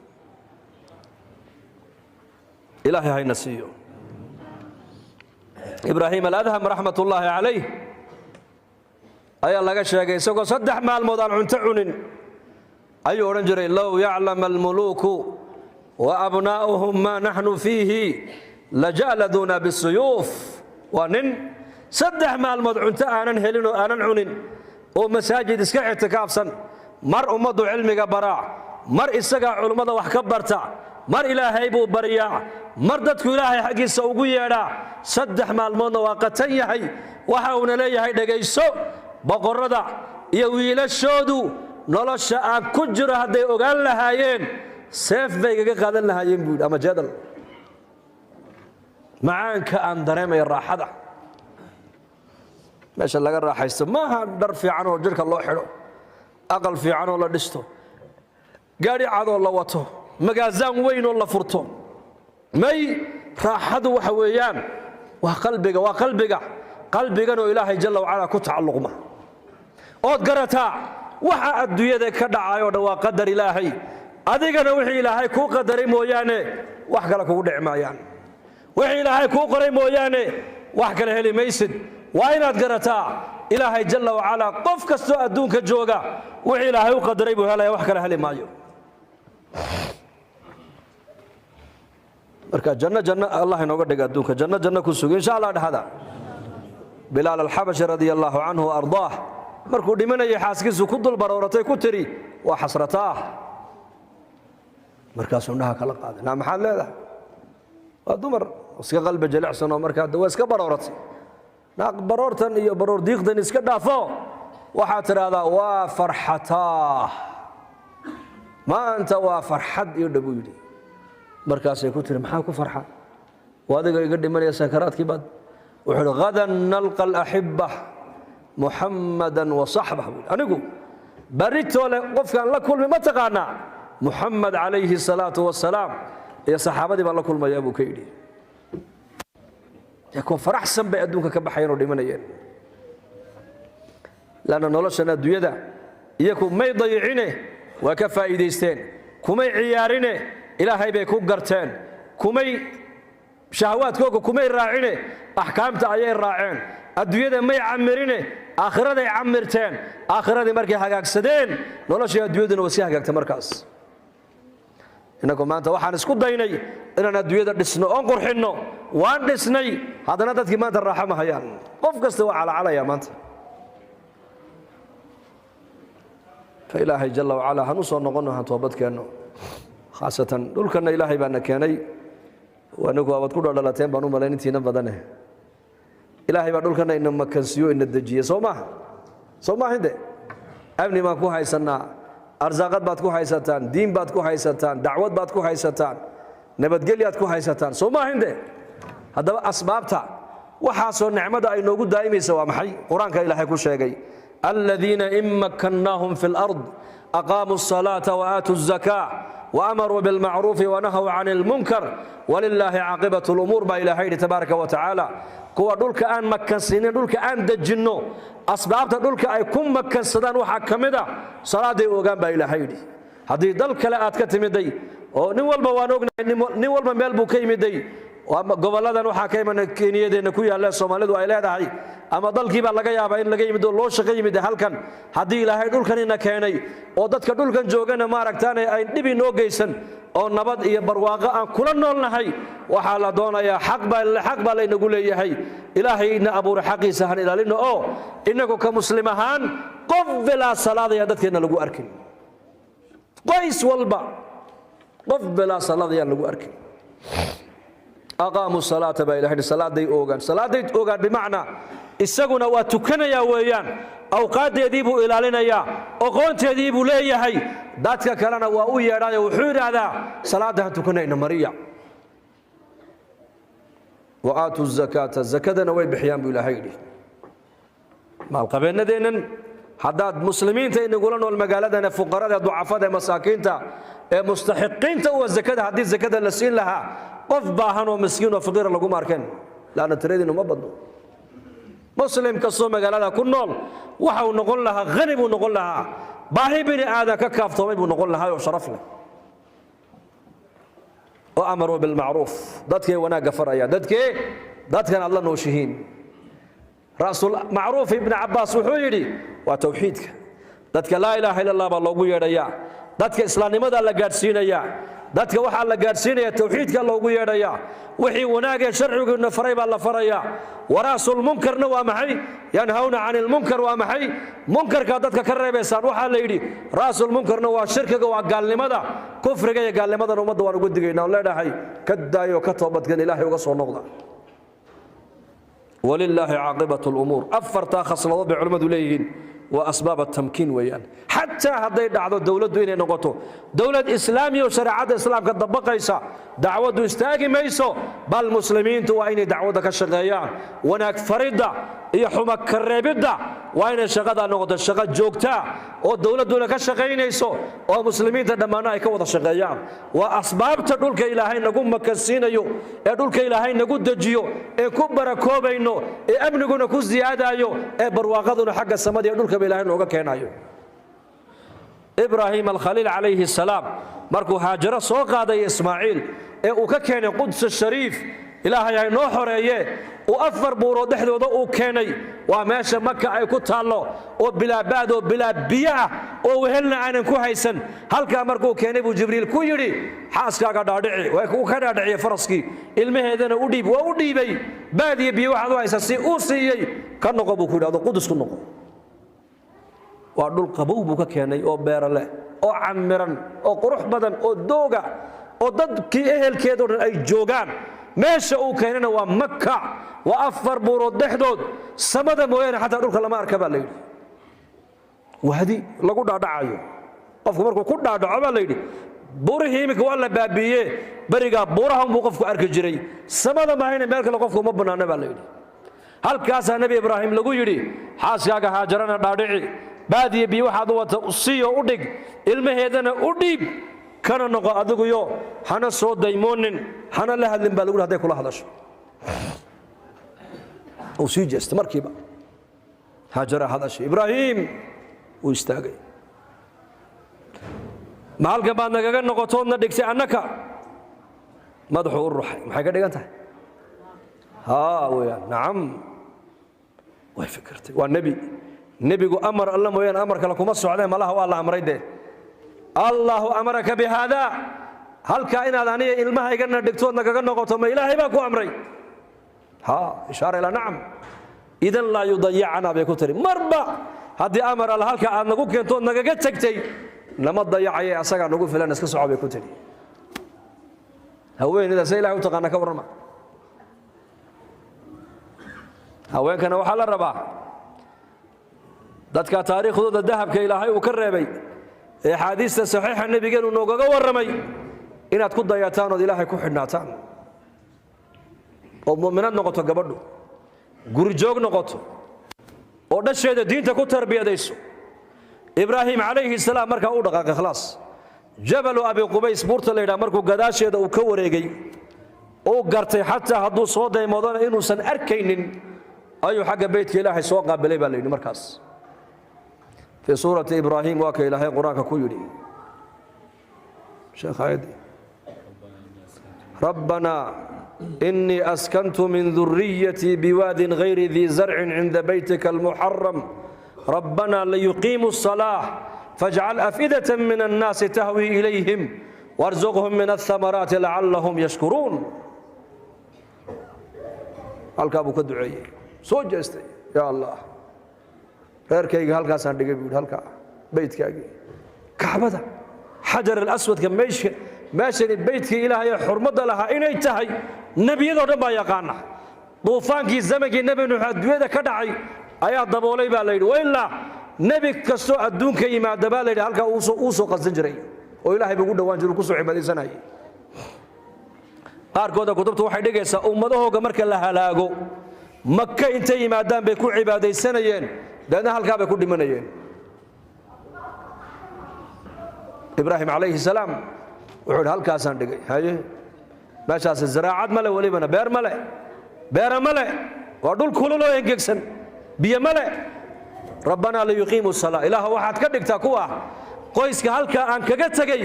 Ilaahay hayna siiyo. Ibraahim Aladham raxmat ullaahi calayh Ayaa laga sheegay isagoo 3 maalmood aan cunto cunin ayuu odhan jiray: "Low yaclam almuluuku wa abnaa'uhum maa naxnu fiihi lajaladuuna bisuyuuf." Waa nin 3 maalmood cunto aanan helin oo aanan cunin oo masaajid iska ictikaafsan. Mar ummaddu cilmiga baraa, mar isagaa culummada wax ka barta, mar Ilaahay buu baryaa, mar dadku Ilaahay xaggiisa ugu yeedhaa. 3 maalmoodna waa qatan yahay. Waxa uuna leeyahay: "Dhegayso, boqorrada iyo wiilashoodu nolosha aan ku jiro hadday ogaan lahaayeen, seef bay igaga qaadan lahaayeen," buu yidhi, "ama jeedal." Macaanka aan dareemaya, raaxada meesha laga raaxaysto maaha dhar fiican oo jidhka loo xidho, aqal fiican oo la dhisto, gaadhi cadoo la wato, magaasaan weyn oo la furto. May, raaxadu waxa weeyaan waa qalbiga, waa qalbiga, qalbiganoo Ilaahay jalla wacalaa ku tacalluqma ood garataa. Waxa adduunyada ka dhacayoo dhan waa qadar Ilaahay. Adigana wixii Ilaahay kuu qadaray mooyaane wax kale kugu dhici maayaan. Wixii Ilaahay kuu qoray mooyaane wax kale heli maysid. Waa inaad garataa Ilaahay jalla wacalaa qof kastoo adduunka jooga wixii Ilaahay u qadaray buu helaya, wax kale heli maayo. Marka janno, janno Allah inooga dhiga adduunka, janno, janno ku sugi insha Allah dhexda. Bilaal Alxabashi radia allahu canhu wa ardaah markuu dhimanayay, xaaskiisu ku dul barooratay, ku tiri: "Waa xasrataah." Markaasuu indhaha kala qaaday: "Naa, maxaad leedahay?" Waa dumar iska qalbi jilicsan oo markaa waa iska barooratay. "Naaq, baroortan iyo baroor diiqdan iska dhaafo, waxaad tidhaahdaa waa farxataah, maanta waa farxad iyo dha," buu yidhi. Markaasay ku tiri: "Maxaa ku farxa? Waa adiga iga dhimanaya sakaraadkii baad." Wuxuu uhi: "Hadan nalqa alaxiba Muxammadan wa saxbah," buu yidhi. "Anigu baritoole qofkaan la kulmi ma taqaanaa? Muxamed calayhi salaatu wasalaam iyo saxaabadii baan la kulmayaa," buu ka yidhi. Kuwa faraxsan bay adduunka ka baxayeen oo dhimanayeen, lanna noloshan adduunyada iyaku may dayicine, waa ka faa'iidaysteen. Kumay ciyaarine, Ilaahay bay ku garteen. Kumay shahawaadkooga kumay raacine, axkaamta ayay raaceen. Adduunyada may camirine, aakhiraday camirteen. Aakhiradii markay hagaagsadeen, noloshii adduunyaduna waa sii hagaagtay markaas. Innagu maanta waxaan isku daynay inaan adduunyada dhisno oon qurxinno. Waan dhisnay, haddana dadkii maanta raaxo ma hayaan. Qof kasta waa calacalaya maanta. Fa Ilaahay jalla wacalaa han u soo noqonno, han toobad keenno. Khaasatan dhulkanna Ilaahay baana keenay. Anigu waabad ku dhaldhalateen baan u malayn intiina badane. Ilaahay baa dhulkanna ina makansiiyo, ina dejiyey, soo maaha? Soo maaha de? Amni baan ku haysannaa, arsaaqad baad ku haysataan, diin baad ku haysataan, dacwad baad ku haysataan, nabadgelyaad ku haysataan, soo maahin de? Haddaba asbaabta waxaasoo nicmada ay noogu daa'imaysa waa maxay? Qur-aanka Ilaahay ku sheegay: aladiina in makkannaahum fi lard aqaamuu الصalaata waaatuu الzakaa waamaruu bilmacruufi wanahaw can اlmunkar walilaahi caaqibat lumuur, baa Ilahay yidhi tabaaraka wa tacaala. Kuwa dhulka aan makansiinin, dhulka aan dejinno, asbaabta dhulka ay ku makansadaan waxaa ka mid a salaaday ogaan, baa Ilaahay yidhi. Haddii dal kale aad ka timiday, oo nin walba waan ognahay, nin walba meel buu ka yimiday. Gobolladan waxaa ka imanay Kenyadeenna ku yaalla, Soomaalidu ay leedahay, ama dalkii baa laga yaabaa in laga yimid oo loo shaqo yimid halkan. Haddii Ilaahay dhulkan ina keenay oo dadka dhulkan joogana maaragtaane ay dhib inoo geysan oo nabad iyo barwaaqo aan kula noolnahay, waxaa la doonayaa xaq baa laynagu leeyahay. Ilaahay ina abuuray xaqiisa han ilaalino, oo inagu ka muslim ahaan qof bilaa salaad ayaan dadkeenna lagu arkin. Qoys walba qof bilaa salaad ayaan lagu arkin. Aqaamuu salaata, baa Ilahay, salaaday oogaan. Salaaday oogaan bimacnaa isaguna waa tukanayaa weeyaan, awqaaddeedii buu ilaalinayaa, oqoonteedii buu leeyahay. Dadka kalena waa u yeedhaayo, wuxuu yidhaahdaa: "Salaadda han tukanayna mariya." Wa aatuu zakaata, zakadana way bixiyaan, buu Ilaahay yidhi. Maalqabeennadeennan, haddaad muslimiinta inagula nool magaaladana, fuqarada, ducafada, masaakiinta ee mustaxiqiinta uwa zakada, haddii zakada la siin lahaa, qof baahan oo miskiin oo faqiira laguma arkeen, laanna tiradiinu ma badno. Muslim kastoo magaalada ku nool waxa uu noqon lahaa hani buu noqon lahaa, baahi bini aadan ka kaaftoomay buu noqon lahaa oo sharaf leh. Oo amaruu bilmacruuf, dadkay wanaagga farayaan, dadkee dadkan aad la nooshihiin. Ra'sulmacruuf Ibni Cabbaas wuxuu yidhi waa towxiidka. Dadka laa ilaaha illa Allah baa loogu yeedhayaa, dadka islaamnimadaa la gaadhsiinayaa, dadka waxaa la gaadhsiinaya towxiidka loogu yeedhayaa, wixii wanaagee sharciguina faray baa la farayaa. Wara'sulmunkarna waa maxay? Yanhawna cani lmunkar waa maxay? Munkarkaa dadka ka reebaysaan. Waxaa la yidhi ra'sulmunkarna waa shirkiga, waa gaalnimada, kufriga iyo gaalnimadana ummadda waan uga digaynaa oon leenahay ka daayo, ka toobadkan, Ilaahay uga soo noqda. Walilaahi caaqibat lumuur. Afartaa khasladood bay culimmadu leeyihiin waa asbaab atamkiin weeyaan. Xataa hadday dhacdo dowladdu inay noqoto dowlad islaamiya oo shareecadda islaamka dabaqaysa, dacwaddu istaagi mayso, bal muslimiintu waa inay dacwadda ka shaqeeyaan. Wanaag faridda iyo xuma ka reebidda waa inay shaqadaa noqoto shaqo joogtaa oo dowladduna ka shaqaynayso oo muslimiinta dhammaanna ay ka wada shaqeeyaan. Waa asbaabta dhulka Ilaahay nagu makansiinayo ee dhulka Ilaahay nagu dejiyo ee ku barakoobayno ee amniguna ku siyaadayo ee barwaaqaduna xagga samada iyo dhulkaba Ilaahay nooga keenayo. Ibraahim Alkhaliil calayhi salaam markuu Haajaro soo qaaday Ismaaciil ee uu ka keenay Quds Shariif, Ilaahay hay noo xoreeye, uu afar buurood dhexdooda uu keenay, waa meesha Maka ay ku taallo, oo bilaa baad oo bilaa biyo ah oo wehelna aanan ku haysan. Halkaa markuu keenay buu Jibriil ku yidhi, xaaskaaga dhaadhici. Waa uu ka dhaadhiciyey faraskii. Ilmaheedana u dhiib. Waa u dhiibay. Baad iyo biyo waxaad u haysa si uu siiyey. Ka noqo buu ku yidhahdo, Qudus ku noqo. Waa dhul qabow buu ka keenay oo beero leh oo camiran oo qurux badan oo dooga oo dadkii ehelkeedoo dhan ay joogaan. Meesha uu keenana waa Maka, waa afar buurood dhexdood. Samada mooyaane xataa dhulka lama arka baa la yidhi. Wahdi lagu dhaadhacayo, qofku markuu ku dhaadhaco baa la yidhi buurihii iminka waa la baabiiye, berigaa buurahan buu qofku arki jiray. Samada mahayna meel kale qofku uma bannaana baa la yidhi. Halkaasaa Nebi Ibraahim lagu yidhi, xaaskaaga Haajarana dhaadhici, baadiya biyo waxaad u wata siiyo u dhig, ilmaheedana u dhiib, kana noqo adiguyo, hana soo daymoonin, hana la hadlin baa lagu yidhi. Hadday kula hadasho. Uu sii jeestay markiiba. Haajara hadashay. Ibraahim wuu istaagay. Ma halkan baad nagaga noqotoodna dhigtay annaka? Madaxuu u ruxay. Maxay ka dhigan tahay? Haa weeyaan, nacam. Way fikirtay. Waa nebi. Nebigu amar Alla mooyaane amar kale kuma socdeen. Malaha waa la amray dee. Allahu amaraka bi haadaa? Halkaa inaad aniga ilmahaygana dhigtood nagaga noqoto, ma Ilaahay baa ku amray? Ha, ishaara ilaa nacam. Idan laa yudayacana bay ku tiri. Marba haddii amar Alla halka aad nagu keentood nagaga tegtay, nama dayacaye, asagaa nagu filan, iska soco bay ku tiri. Haweeneyda se Ilahay u taqaana ka warrama. Haweenkana waxaa la rabaa dadka taariikhdooda dahabka Ilaahay uu ka reebay ee axaadiista saxiixa nebigeenu noogaga warramay inaad ku dayataan ood Ilaahay ku xidhnaataan oo mu'minad noqoto, gabadhu gurijoog noqoto oo dhasheeda diinta ku tarbiyadayso. Ibraahim calayhi salaam markaa u dhaqaaqay, khalaas, Jabalu Abi Qubays buurta la yidhaha markuu gadaasheeda uu ka wareegay, uu gartay xataa hadduu soo daymoodana inuusan arkaynin, ayuu xagga beytka Ilaahay soo qaabilay baa la yidhi. Markaas fii suurati Ibraahim waa ka Ilaahay Qur-aanka ku yidhi, sheekh aayadii: ربنا إني أسكنت من ذريتي بواد غير ذي زرع عند بيتك المحرم ربنا ليقيموا الصلاة فاجعل أفئدة من الناس تهوي إليهم وارزقهم من الثمرات لعلهم يشكرون. Halkaa buu ka duceeyey, soo jeestay. Ya Allah, reerkayga halkaasaan dhigay buu yidhi, halkaa beytkaagii Kacbada, Xajar Alaswadka, meesha meeshani beytkii Ilaahay ee xurmadda lahaa inay tahay nebiyadoo dhan baa yaqaana. Duufaankii zamankii Nebi Nuux adduunyada ka dhacay ayaa daboolay baa la yidhi. Wailaa nebi kastoo adduunka yimaada baa la yidhi halkaa uu soo qalsan jiray oo Ilaahay buu ugu dhowaan jiray, kusoo cibaadaysanayay. Qaarkooda kutubtu waxay dhigaysaa ummadahooga marka la halaago, Maka intay yimaadaan bay ku cibaadaysanayeen, dabeedna halkaa bay ku dhimanayeen. Ibraahim calayhi salaam wuxuu idhi, halkaasaan dhigay. Haye, meeshaasi zaraacad ma le, welibana beer ma le, beera ma le, waa dhul kulul oo engegsan, biyo ma le. Rabbanaa liyuqiimu salaa, Ilaah waxaad ka dhigtaa kuwa qoyska halkaa aan kaga tegey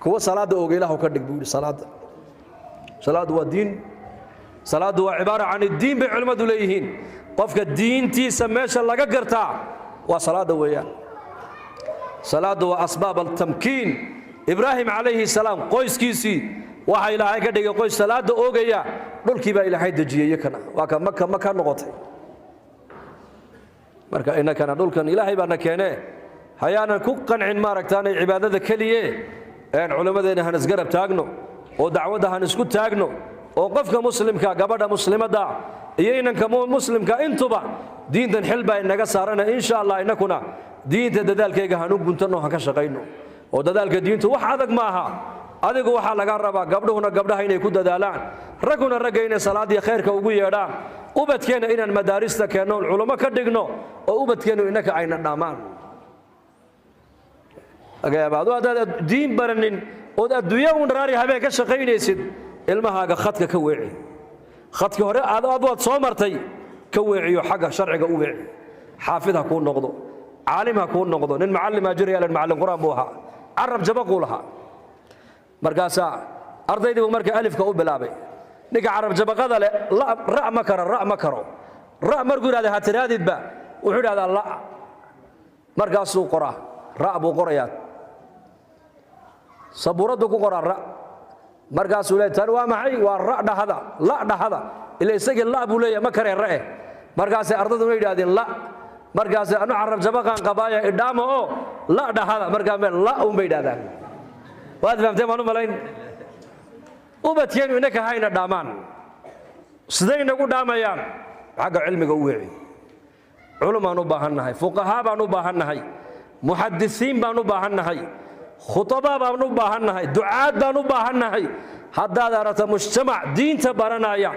kuwa salaadda ooga, Ilaahu ka dhig buu yidhi. Salaadda, salaaddu waa diin, salaaddu waa cibaara can iddiin bay culimmadu leeyihiin. Qofka diintiisa meesha laga gartaa waa salaadda weeyaan. Salaaddu waa asbaab altamkiin. Ibraahim calayhi salaam qoyskiisii waxa Ilaahay ka dhigay qoys salaadda oogaya. Dhulkii baa Ilaahay dejiyey iyakana, waa ka Maka Maka noqotay. Marka innakana dhulkan Ilaahay baana keenee, hayaanan ku qancin maaragtaanay cibaadada keliye een culimmadeenna han isgarab taagno oo dacwadda han isku taagno, oo qofka muslimka, gabadha muslimadda iyo inanka muslimka intuba diintan xil baa inaga saarana. Insha Allah innakuna diinta dadaalkayga han u guntanno, han ka shaqayno. Oo dadaalka diintu wax adag ma aha. Adigu waxaa laga rabaa, gabdhuhuna gabdhaha inay ku dadaalaan, ragguna ragga inay salaadiyo khayrka ugu yeedhaan, ubadkeenna inaan madaarista keenno, culummo ka dhigno, oo ubadkeennu innaka ayna dhammaan. Laga yaaba adu haddaad diin baranin ood adduunya uun dharaari habeen ka shaqaynaysid, ilmahaaga khadka ka weeci. Khadkii hore aad waad soo martay ka weeciyo, xagga sharciga u weeci. Xaafid ha kuu noqdo, caalim ha kuu noqdo. Nin macallimaa jiraya, macallin Qur-aan buu ahaa, carab jabaquu lahaa. Markaasaa ardaydii buu marka alifka u bilaabay. Ninka carab jabaqada leh ra ma karo, ra ma karo. Ra markuu yidhahda ha tiraadidba, wuxuu yidhahdaa la. Markaasuu qoraa, ra buu qorayaa, sabuuraddu ku qoraa ra. Markaasuu leeyahay, "Tani waa maxay?" "Waa ra dhahada, la dhahada." Ila isagii la buu leeyahay, ma karee ra'e. Markaasay ardayduna yidhahdeen la. Markaasay, "Anu carab jabaqaan qabaaya, idhaama oo la dhahada." Markaa meel la un bay yidhahdaan. Waad fahamteen baan u malayn. Ubadkeenu innaka hayna dhaamaan. Siday inagu dhaamayaan? Xagga cilmiga u weeci. Culumaan u baahan nahay, fuqahaa baan u baahan nahay, muxadisiin baan u baahan nahay, khutabaa baan u baahan nahay, ducaad baan u baahan nahay. Haddaad aragto mujtamac diinta baranaya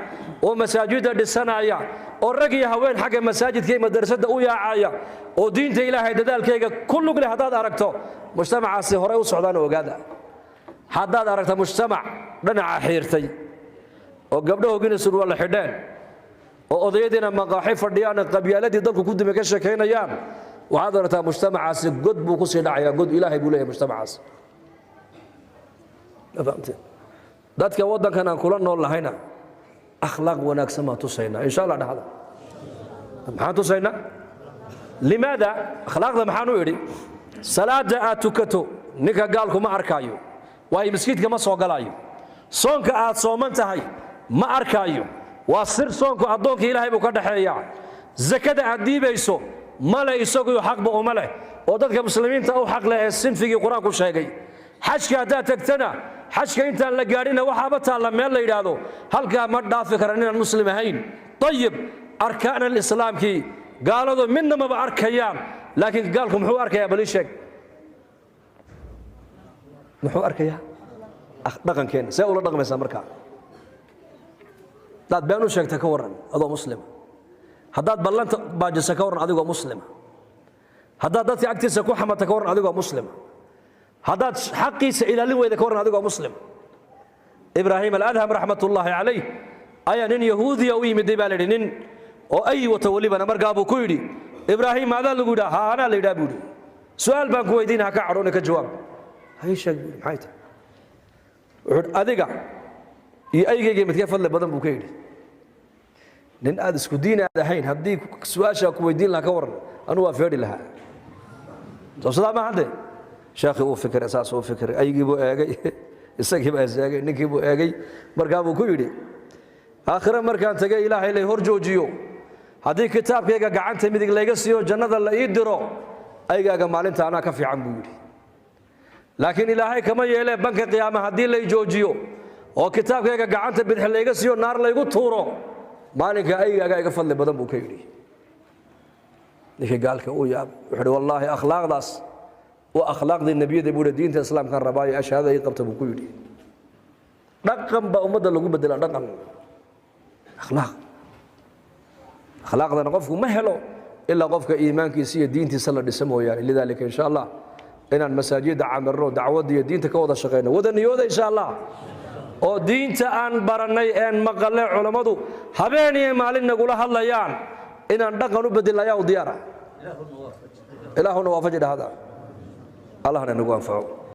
oo masaajidda dhisanaya oo rag iyo haween xagga masaajidka iyo madrasadda u yaacaya oo diinta Ilaahay dadaalkayga ku lug leh, haddaad aragto mujtamacaasi horey u socdaan, ogaada. Haddaad aragto mujtamac dhinaca xiirtay oo gabdhahoogina surwaalla xidheen oo odayadiina maqaaxi fadhiyaan, qabyaaladii dalku ku dumay ka sheekaynayaan, waxaad aragtaa mujtamacaasi god buu kusii dhacayaa. God Ilaahay buu leeyahay mujtamacaasi. Ma fahamteen? Dadka waddankan aan kula nool lahayna akhlaaq wanaagsan baan tusaynaa, insha Allah. Dhexda maxaan tusaynaa? Limaada akhlaaqda maxaan u idhi? Salaada aad tukato ninka gaalku ma arkaayo, waayo maskiidka ma soo galaayo. Soonka aad sooman tahay ma arkaayo, waa sir. Soonku addoonka Ilaahay buu ka dhaxeeyaa. Zakada aad dhiibayso male, isagu xaqba uma leh, oo dadka muslimiinta u xaq leh ee sinfigii Qur-aanku sheegay. Xajka haddaad tagtana, xajka intaan la gaadhina waxaaba taalla meel la yidhaahdo halkaa ma dhaafi karan inaan muslim ahayn. Ayib, arkaan alislaamkii gaaladu midna maba arkayaan, laakiin gaalku muxuu arkayaa? Bal ii sheeg, muxuu arkayaa? Dhaqankeenna. See ula dhaqmaysaa markaa? Haddaad been u sheegta ka warran adoo muslima? Haddaad ballanta baajisa ka warran adigoo muslima? Haddaad dadka agtiisa ku xamata ka warran adigoo muslima? Haddaad xaqiisa ilaalin weyda ka warran adigoo muslima? Ibraahim Aladham raxmatullaahi calayh ayaa nin yahuudiya u yimiday baa la yidhi, nin oo ay wato welibana. Markaa buu ku yidhi, "Ibraahim maadaa lagu yidhaha?" "Ha, anaa la yidhaha," buu yidhi. "Su'aal baan ku weydiina, ha ka cadhoona, ka jawaab." "Hay sheeg," buu yidhi. "Maxay tahay?" Wuxuu yidhi, "Adiga iyo aygayga midkee fadli badan?" buu ka yidhi. Nin aad isku diin aad ahayn haddii su-aashaa ku weydiin lahaa ka waran? Anu waa feedhi lahaa. Soo sidaa ma hadde? Sheekhii uu fikiray, saas uu fikiray, aygii buu eegay, isagii baa is eegay, ninkii buu eegay. Markaa buu ku yidhi, "Aakhire markaan tegay Ilaahay lay hor joojiyo, haddii kitaabkayga gacanta midig layga siiyo, jannada la ii diro, aygaaga maalinta anaa ka fiican," buu yidhi. "Laakiin Ilaahay kama yeelee, banka qiyaama haddii lay joojiyo oo kitaabkayga gacanta bidix layga siiyo, naar laygu tuuro, maalinka aygaaga iga fadli badan," buu ka yidhi. Ninkii gaalka uu yaabay. Wuxuu yidhi, "Wallaahi akhlaaqdaas waa akhlaaqdii nebiyada," buu yidhi. "Diinta islaamkaan rabaayo, ashahaada ii qabta," buu ku yidhi. Dhaqan baa ummadda lagu bedelaa, dhaqan, akhlaaq. Akhlaaqdana qofku ma helo ilaa qofka iimaankiisa iyo diintiisa la dhisa mooyaane. Lidaalika, insha Allah, inaan masaajidda camirno, dacwadda iyo diinta ka wada shaqayno, wada niyooda, insha Allah, oo diinta aan barannay een maqalay culammadu habeen iyo maalin nagula hadlayaan inaan dhaqan u bedelna ayaa u diyaara. Ilaahuna waafaji dhahda, Allahna nagu anfaco.